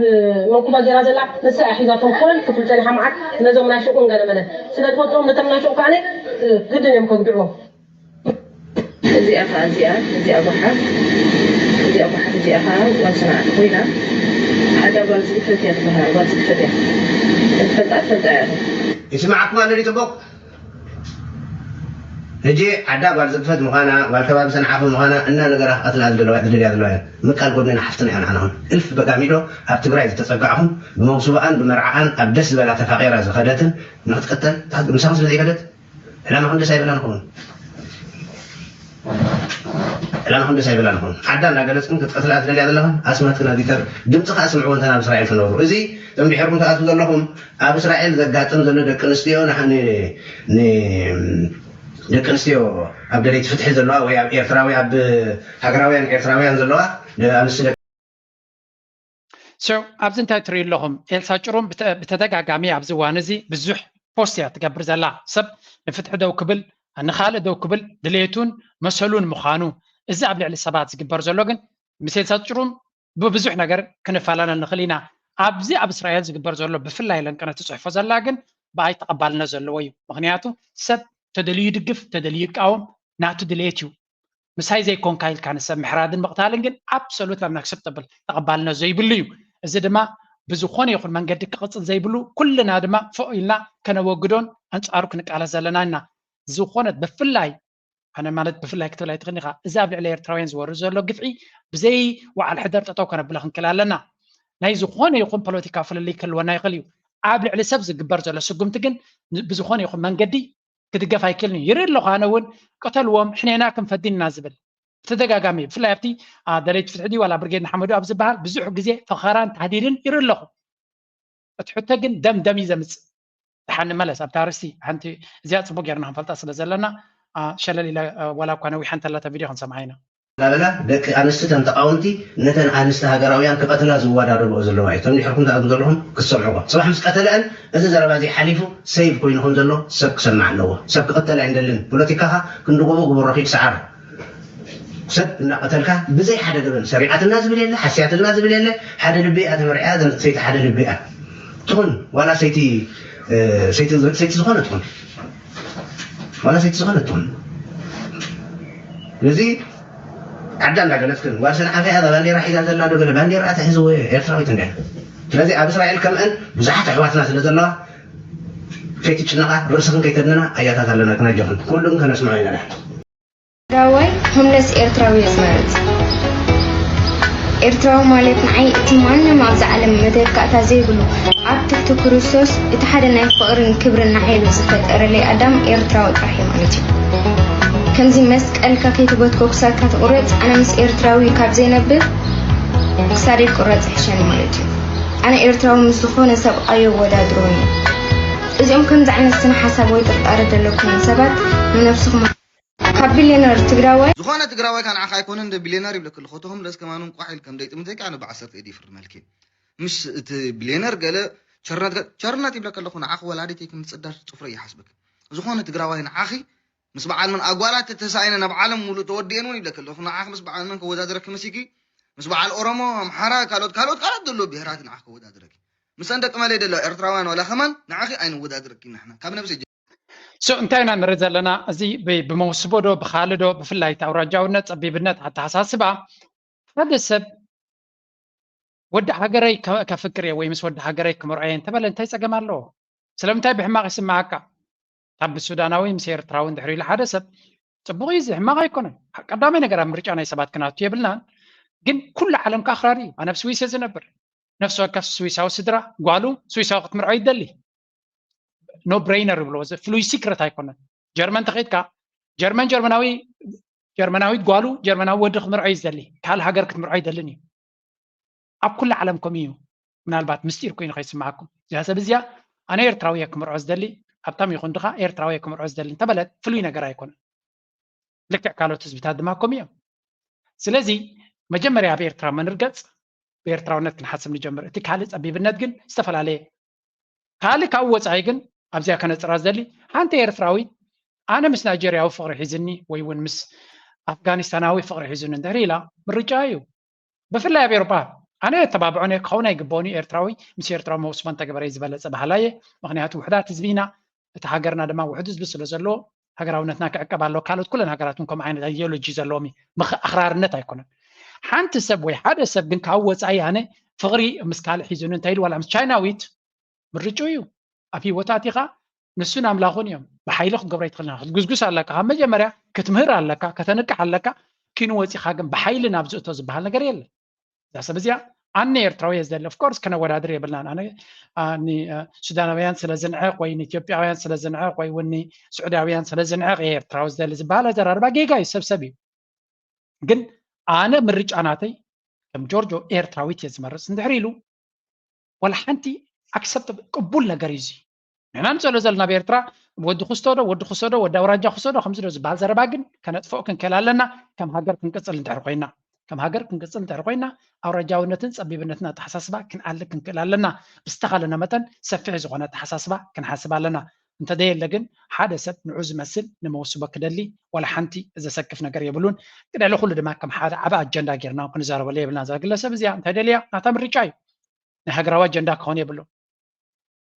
መንኩባ ጌራ ዘላ ንሳ እያ ሒዛቶም ኮለል ክትብል ጸኒሓ መዓት ነዞም ናይ ሹቕን ገለ መለ ስለ ትፈልጦም ነቶም ናይ ሹቕ ከዓኒ ግድን እዮም ከጉድዕዎም እዚኣ ከዓ እዚኣ እዚኣ ጓሓፍ እዚኣ ጓሓፍ እዚኣ ከዓ ጓል ስርዓት ኮይና ሓዳ ጓል ዝግፈት እያ ትበሃል ጓል ዝግፈት እያ ትፈልጣ ትፈልጣ እያ ይስማዓኩም ኣሎ ድዩ ፅቡቕ ሕጂ ዓዳ ጓል ዝግፈት ምዃና ጓል ከባቢ ሰንዓፈ ምዃና እናነገራ ክቐትላ ዝደለዋ ዝደልያ ዘለዋ እየን ምቃል ጎድንና ሓፍትና እያ ንዓና እውን እልፍ በጋሚዶ ኣብ ትግራይ ዝተፀጋዕኹም ብመውስብኣን ብመርዓኣን ኣብ ደስ ዝበላ ተፋቒራ ዝኸደትን ንክትቅተል ምሳኹም ስለ ዘይከደት ዕላማኹም ደስ ኣይበላን ኹም ዕላማኹም ደስ ኣይበላን ኹም ዓዳ እንዳገለፅክን ክትቀትላ ዝደልያ ዘለኽን ኣስማትክን ኣዚተር ድምፅኻ ኣስምዕዎ እንተ ናብ እስራኤል ትነብሩ እዚ እቶም ድሕርኩም ትኣትዉ ዘለኹም ኣብ እስራኤል ዘጋጥም ዘሎ ደቂ ኣንስትዮ ደቂ ኣንስትዮ ኣብ ደለይቲ ፍትሒ ዘለዋ ወይ ኣብ ኤርትራዊ ኣብ ሃገራውያን ኤርትራውያን ዘለዋ ኣንስቲ ደቂ So ኣብዚ እንታይ ትሪኡ ኣለኹም? ኤልሳ ጭሩም ብተደጋጋሚ ኣብዚ እዋን እዚ ብዙሕ ፖስት እያ ትገብር ዘላ። ሰብ ንፍትሒ ደው ክብል ንኻልእ ደው ክብል ድሌቱን መሰሉን ምዃኑ እዚ ኣብ ልዕሊ ሰባት ዝግበር ዘሎ ግን ምስ ኤልሳ ጭሩም ብብዙሕ ነገር ክንፈላለ ንኽእል ኢና። ኣብዚ ኣብ እስራኤል ዝግበር ዘሎ ብፍላይ ለንቀነ ትፅሕፎ ዘላ ግን ብኣይ ተቐባልነት ዘለዎ እዩ። ምኽንያቱ ሰብ ተደልዩ ይድግፍ፣ ተደልዩ ይቃወም ናቱ ድሌት እዩ። ምሳይ ዘይኮንካ ኢልካ ንሰብ ምሕራድን ምቕታልን ግን absolutely unacceptable ተቐባልነት ዘይብሉ እዩ። እዚ ድማ ብዝኾነ ይኹን መንገዲ ክቕፅል ዘይብሉ ኩልና ድማ ፎእ ኢልና ከነወግዶን ኣንፃሩ ክንቃለስ ዘለና ኢና። ዝኾነት ብፍላይ ኣነ ማለት ብፍላይ ክትብል ኣይትኽእልን ኢኻ። እዚ ኣብ ልዕሊ ኤርትራውያን ዝወርድ ዘሎ ግፍዒ ብዘይ ወዓል ሕደር ጠጠው ከነብሎ ክንክእል ኣለና። ናይ ዝኾነ ይኹን ፖለቲካዊ ፍልልይ ክህልወና ይኽእል እዩ። ኣብ ልዕሊ ሰብ ዝግበር ዘሎ ስጉምቲ ግን ብዝኾነ ይኹን መንገዲ ክድገፍ ኣይክእልን እዩ። ይርኢ ኣለኹ ኣነ እውን ቅተልዎም ሕኔና ክንፈዲ ኢና ዝብል ብተደጋጋሚ ብፍላይ ኣብቲ ደለይቲ ፍትሒ ድዩ ዋላ ብርጌድ ንሓመዱ ኣብ ዝበሃል ብዙሕ ግዜ ፈኸራን ታህዲድን ይርኢ ኣለኹ። እቲ ሕቶ ግን ደም ደም እዩ ዘምፅእ። ደሓን ንመለስ ኣብታ ኣርእስቲ ሓንቲ እዚኣ ፅቡቅ ጌርና ክንፈልጣ ስለ ዘለና ሸለል ኢለ ዋላ እኳ ነዊሓ እንተላ እታ ቪድዮ ክንሰምዓ ኢና። ኣበላ ደቂ ኣንስቲ ተን ተቃወምቲ ነተን ኣንስቲ ሃገራውያን ክቀትላ ዝዋዳደርኦ ዘለዋ እዩ። ተም ድሕርኩም ትኣትዉ ዘለኹም ክትሰምዕዎ። ጽባሕ ምስ ቀተለአን እዚ ዘረባ እዚ ሓሊፉ ሰይቭ ኮይኑ ከም ዘሎ ሰብ ክሰምዕ ኣለዎ። ሰብ ክቅተል ኣይንደልን። ፖለቲካኻ ክንዲ ጎቦ ግበሮ ኪድ ሰዓር። ሰብ እናቀተልካ ብዘይ ሓደ ገበን ሰሪዓትና ዝብል የለ፣ ሓስያትልና ዝብል የለ። ሓደ ልቢ እያ ተመርዕያ ዘን ሰይቲ ሓደ ልቢ እያ ትኹን ዋላ ሰይቲ ሰይቲ ሰይቲ ዝኾነ ትኹን ዋላ ሰይቲ ዝኾነ ትኹን ነዚ ዓዳ እንዳገለጽክን ጓል ሰንዓፈ እያ ባንዴራ ሒዛ ዘላ ዶ ገለ ባንዴራ ተሕዝዎ ኤርትራዊት እንደ ስለዚ ኣብ እስራኤል ከምአን ብዙሓት ኣሕዋትና ስለ ዘለዋ ከይትጭነቓ ርእስኽን ከይተድነና ኣያታት ኣለና ክናጀኽን ኩሉን ከነስምዖ ኢና። ትግራዋይ ሆምለስ ኤርትራዊ እየ ዝመርጽ። ኤርትራዊ ማለት ንዓይ እቲ ማንም ኣብዚ ዓለም መተካእታ ዘይብሉ ኣብ ትሕቲ ክርስቶስ እቲ ሓደ ናይ ፍቕርን ክብርን ንሓይሉ ዝፈጠረለይ ኣዳም ኤርትራዊ ጥራሕ እዩ ማለት እዩ። ከምዚ መስቀልካ ከይትበትኮ ክሳድካ ትቑረጽ ኣነ ምስ ኤርትራዊ ካብ ዘይነብር ክሳደይ ክቑረጽ ይሕሸኒ ማለት እዩ። ኣነ ኤርትራዊ ምስ ዝኾነ ሰብ ኣየወዳድሮን እዩ። እዚኦም ከምዚ ዓይነት ስነ ሓሳብ ወይ ጥርጣረ ዘለኩም ሰባት ንነብስኹም ካብ ቢልዮነር ትግራዋይ። ዝኾነ ትግራዋይ ካን ዓኻ ኣይኮነን እንደ ቢልዮነር ይብለክ ኣለኹ። እቲ ሆምለስ ከማን እንቋዕ ኢልከ እንደ ይጥምተኪ ኣነ ብዓሰርተ ኢድ ይፍርመልኪ። ምሽ እቲ ቢልዮነር ገለ ቸርነት ገ- ቸርነት ይብለክ ኣለኹ። ንዓኺ ወላዲተይ ከም ጽዳድ ጽፍረ ይሓስበክ። ዝኾነ ትግራዋይ ንዓኺ ምስ በዓል መን ኣጓላት ተተሳኢነ ናብ ዓለም ሙሉእ ተወዲኤን እውን ይብለክ ኣለኹ። ንዓኺ ምስ በዓል መን ከወዳድረክ መሲኪ ምስ በዓል ኦሮሞ፣ ኣምሓራ፣ ካልኦት ካልኦት ካልኦት ዘሎ ብሄራት ንዓኺ ከወዳድረኪ። ምሰን ደቂ መለይ ደለዋ ኤርትራውያን ዋላ ከማን ንዓኺ ኣይንወዳድረኪ ንሕና ካብ ነብሰይ So እንታይ ኢና ንርኢ ዘለና? እዚ ብ- ብመውስቦ ዶ ብኻልእ ዶ ብፍላይ እቲ ኣውራጃውነት፣ ጸቢብነት ኣተሓሳስባ ሓደ ሰብ ወዲ ሃገረይ ከ- ከፍቅር እየ ወይ ምስ ወዲ ሃገረይ ክምርዖ እየ እንተበለ እንታይ ጸገም ኣለዎ? ስለምንታይ ብሕማቕ ይስምዓካ? ካብ ሱዳናዊ ምስ ኤርትራዊ እንድሕር ኢሉ ሓደ ሰብ ጽቡቕ እዩ፣ እዚ ሕማቕ ኣይኮነን። ቀዳማይ ነገር ኣብ ምርጫ ናይ ሰባት ክናቱ የብልናን፣ ግን ኩሉ ዓለም ከ ኣኽራሪ እዩ። ኣነ ኣብ ስዊስ እየ ዝነብር። ነፍሲ ወከፍ ስዊሳዊ ስድራ ጓሉ ስዊሳዊ ክትምርዖ ይደሊ። no brainer ይብልዎ፣ እዚ ፍሉይ ሲክረት ኣይኮነን። ጀርመን ተኸይድካ ጀርመን ጀርመናዊ ጀርመናዊት ጓሉ ጀርመናዊ ወዲ ክትምርዖ እዩ ዝደሊ፣ ካልእ ሃገር ክትምርዖ ኣይደልን እዩ። ኣብ ኩሉ ዓለም ከምኡ እዩ። ምናልባት ምስጢር ኮይኑ ከይስምዓኩም እዚኣ ሰብ እዚኣ ኣነ ኤርትራዊ እየ ክምርዖ ዝደሊ፣ ሃብታም ይኹን ድኻ ኤርትራዊ እየ ክምርዖ ዝደሊ እንተበለት ፍሉይ ነገር ኣይኮነን። ልክዕ ካልኦት ህዝብታት ድማ ከምኡ እዮም። ስለዚ መጀመርያ ኣብ ኤርትራ ምንርገጽ ብኤርትራውነት ክንሓስብ ንጀምር። እቲ ካልእ ጸቢብነት ግን ዝተፈላለየ ካልእ ካብኡ ወጻኢ ግን ኣብዚኣ ከነጽራ ዝደሊ ሓንቲ ኤርትራዊት ኣነ ምስ ናይጀርያዊ ፍቕሪ ሒዝኒ ወይ እውን ምስ ኣፍጋኒስታናዊ ፍቕሪ ሒዙኒ እንድሕር ኢላ ምርጫ እዩ። ብፍላይ ኣብ ኤውሮጳ ኣነ የተባብዖን እየ ክኸውን ኣይግበኦን እዩ ኤርትራዊ ምስ ኤርትራዊ መውስቦ እንተገበረ እዩ ዝበለጸ በሃላይ እየ። ምኽንያቱ ውሕዳት ህዝቢ ኢና እቲ ሃገርና ድማ ውሕድ ህዝቢ ስለ ዘለዎ ሃገራውነትና ክዕቀብ ኣለዎ። ካልኦት ኩለን ሃገራት እውን ከምኡ ዓይነት ኣይዲዮሎጂ ዘለዎም እዩ ምኽ ኣኽራርነት ኣይኮነን። ሓንቲ ሰብ ወይ ሓደ ሰብ ግን ካብ ወጻኢ ኣነ ፍቕሪ ምስ ካልእ ሒዙኒ እንታይ ኢሉ ዋላ ምስ ቻይናዊት ምርጭኡ እዩ። ኣብ ህይወት ኣቲኻ ንሱን ኣምላኹን እዮም። ብሓይሊ ክትገብሮ ኣይትኽእልን ኢኻ። ክትጉስጉስ ኣለካ። ካብ መጀመርያ ክትምህር ኣለካ፣ ከተንቅሕ ኣለካ። ኪኑ ወጺኻ ግን ብሓይሊ ናብ ዝእቶ ዝበሃል ነገር የለን። እዛ ሰብ እዚኣ ኣነ ኤርትራዊ እየ ዝደሊ። Of course ከነወዳድር የብልናን። ኣነ ሱዳናውያን ስለ ዝንዕቕ ወይ ንኢትዮጵያውያን ስለ ዝንዕቕ ወይ እውን ንስዑዳውያን ስለ ዝንዕቕ እየ ኤርትራዊ ዝደሊ ዝበሃል ኣዘራርባ ጌጋ እዩ። ሰብ ሰብ እዩ። ግን ኣነ ምርጫ ናተይ ከም ጆርጆ ኤርትራዊት እየ ዝመርጽ እንድሕር ኢሉ ዋላ ሓንቲ ኣክሰፕት ቅቡል ነገር እዩ እዚ። ንሕና ንጸሎ ዘለና ኣብ ኤርትራ ወዲ ክስቶ ዶ ወዲ ክስቶ ዶ ወዲ ኣውራጃ ክስቶ ዶ ከምዚ ዶ ዝበሃል ዘረባ ግን ከነጥፍኦ ክንክእል ኣለና። ከም ሃገር ክንቅጽል እንድሕር ኮይና ከም ሃገር ክንቅጽል እንድሕር ኮይና ኣውራጃውነትን ጸቢብነትን ኣተሓሳስባ ክንኣሊ ክንክእል ኣለና። ብዝተኻለና መጠን ሰፊሕ ዝኾነ ኣተሓሳስባ ክንሓስብ ኣለና። እንተዘየለ ግን ሓደ ሰብ ንዑ ዝመስል ንመውስቦ ክደሊ ዋላ ሓንቲ ዘሰክፍ ነገር የብሉን። ቅድሚ ኩሉ ድማ ከም ሓደ ዓቢ ኣጀንዳ ጌርና ክንዛረበሉ የብልና። እዛ ግለሰብ እዚኣ እንታይ ደልያ ናታ ምርጫ እዩ። ናይ ሃገራዊ ኣጀንዳ ክኸውን የብሉን።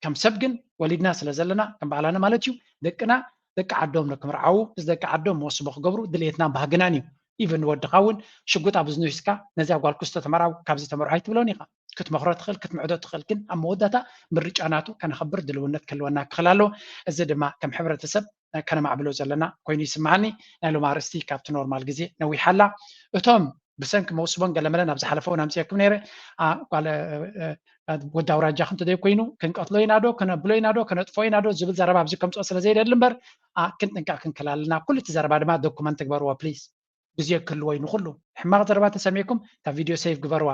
ከም ሰብ ግን ወሊድና ስለ ዘለና ከም በዓላና ማለት እዩ ደቅና ደቂ ዓዶም ንክምርዓዉ ምስ ደቂ ዓዶም መወስቦ ክገብሩ ድሌትናን ባህግናን እዩ። ኢቭን ንወድኻ እውን ሽጉጥ ኣብ እዝኑ ሒዝካ ነዚኣ ጓል ክስቶ ተመርዓው ካብዚ ተመርዖ ኣይትብሎን ኢኻ። ክትመኽሮ ትኽእል ክትምዕዶ ትኽእል ግን ኣብ መወዳእታ ምርጫ ናቱ ከነኽብር ድልውነት ክህልወና ክኽእል ኣለዎ። እዚ ድማ ከም ሕብረተሰብ ከነማዕብሎ ዘለና ኮይኑ ይስምዓኒ። ናይ ሎም ኣርእስቲ ካብቲ ኖርማል ግዜ ነዊሓ ኣላ። እቶም ብሰንኪ መውስቦን ገለመለን ኣብ ዝሓለፈ እውን ኣምፅኤኩም ነይረ ጓል ወዲ ኣውራጃ ክንተ ደይ ኮይኑ ክንቀትሎ ኢና ዶ ከነብሎ ኢና ዶ ከነጥፎ ኢና ዶ ዝብል ዘረባ ኣብዚ ከምፅኦ ስለ ዘይደሊ እምበር ክንጥንቀቕ ክንክእል ኣለና። ኩሉ እቲ ዘረባ ድማ ዶኩመንት ግበርዎ ፕሊዝ። ግዜ ክህልዎ እዩ ንኹሉ። ሕማቕ ዘረባ ተሰሚዕኩም እታ ቪድዮ ሴቭ ግበርዋ፣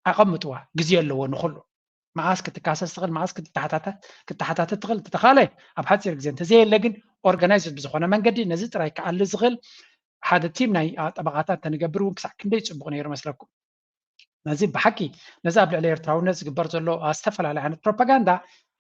ኣቐምጥዋ። ግዜ ኣለዎ ንኹሉ። መዓስ ክትካሰስ ትኽእል፣ መዓስ ክትተሓታተት ትኽእል፣ ተተኻለ ኣብ ሓፂር ግዜ፣ እንተዘየለ ግን ኦርጋናይዝድ ብዝኾነ መንገዲ ነዚ ጥራይ ክኣሊ ዝኽእል ሓደ ቲም ናይ ጠበቃታት ተንገብር እውን ክሳዕ ክንደይ ፅቡቅ ነይሩ መስለኩም? ነዚ ብሓቂ ነዚ ኣብ ልዕሊ ኤርትራውነት ዝግበር ዘሎ ዝተፈላለየ ዓይነት ፕሮፓጋንዳ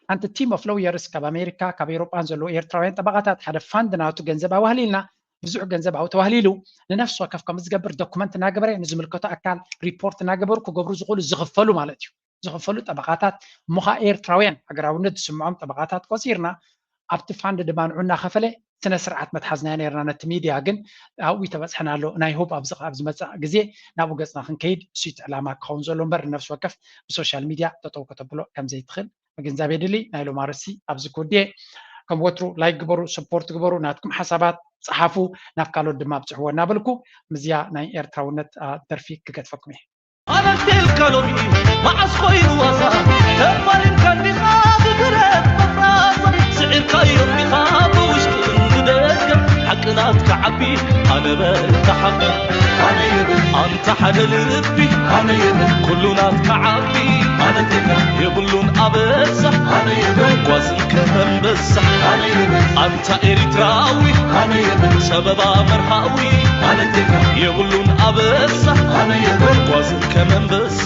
ሓንቲ ቲም ኦፍ ሎየርስ ካብ ኣሜሪካ ካብ ኤሮጳን ዘለዉ ኤርትራውያን ጠበቃታት ሓደ ፋንድ ናቱ ገንዘብ ኣዋህሊልና ብዙሕ ገንዘብ ኣው ተዋህሊሉ ንነፍሲ ወከፍ ከም ዝገብር ዶኩመንት እናገበረ ንዝምልከቶ ኣካል ሪፖርት እናገበሩ ክገብሩ ዝኽእሉ ዝኽፈሉ ማለት እዩ። ዝኽፈሉ ጠበቃታት እሞ ከዓ ኤርትራውያን ሃገራውነት ዝስምዖም ጠበቃታት ቆፂርና ኣብቲ ፋንድ ድማ ንዑ እናኸፈለ ስነ ስርዓት መትሓዝናዮ ነርና። ነቲ ሚድያ ግን ኣብኡ ተበፅሐና ኣሎ ናይ ሆፕ ኣብዚ ኣብ ዝመፅእ ግዜ ናብኡ ገፅና ክንከይድ እሱ እቲ ዕላማ ክኸውን ዘሎ እምበር ንነፍሲ ወከፍ ብሶሻል ሚድያ ጠጠው ከተብሎ ከም ዘይትኽእል ምግንዛብ የድሊ። ናይ ሎም ኣርእስቲ ኣብዚ ክወድየ። ከም ወትሩ ላይክ ግበሩ፣ ሰፖርት ግበሩ፣ ናትኩም ሓሳባት ፀሓፉ፣ ናብ ካልኦት ድማ ኣብፅሕዎ እናበልኩ ምስዚኣ ናይ ኤርትራውነት ደርፊ ክገድፈኩም እየ። ኣበርቲልካ ሎሚ መዓስ ኮይኑ ዋዛ ተፋሪምካ እንዲኻ ብብረት መፍራሳ ስዒርካዮ እንዲኻ ብውሽጥን ብደገ ሓቂ ናትካ ዓቢ ኣነ በልካ ሓቂ ኣንታ ሓደ ልቢ ኩሉ ናትካ ዓቢ የብሉን ኣበሳ ጓዝን ከመንበሳ ኣንታ ኤሪትራዊ ጸበባ መርሃዊ የብሉን ኣበሳ ጓዝን ከመንበሳ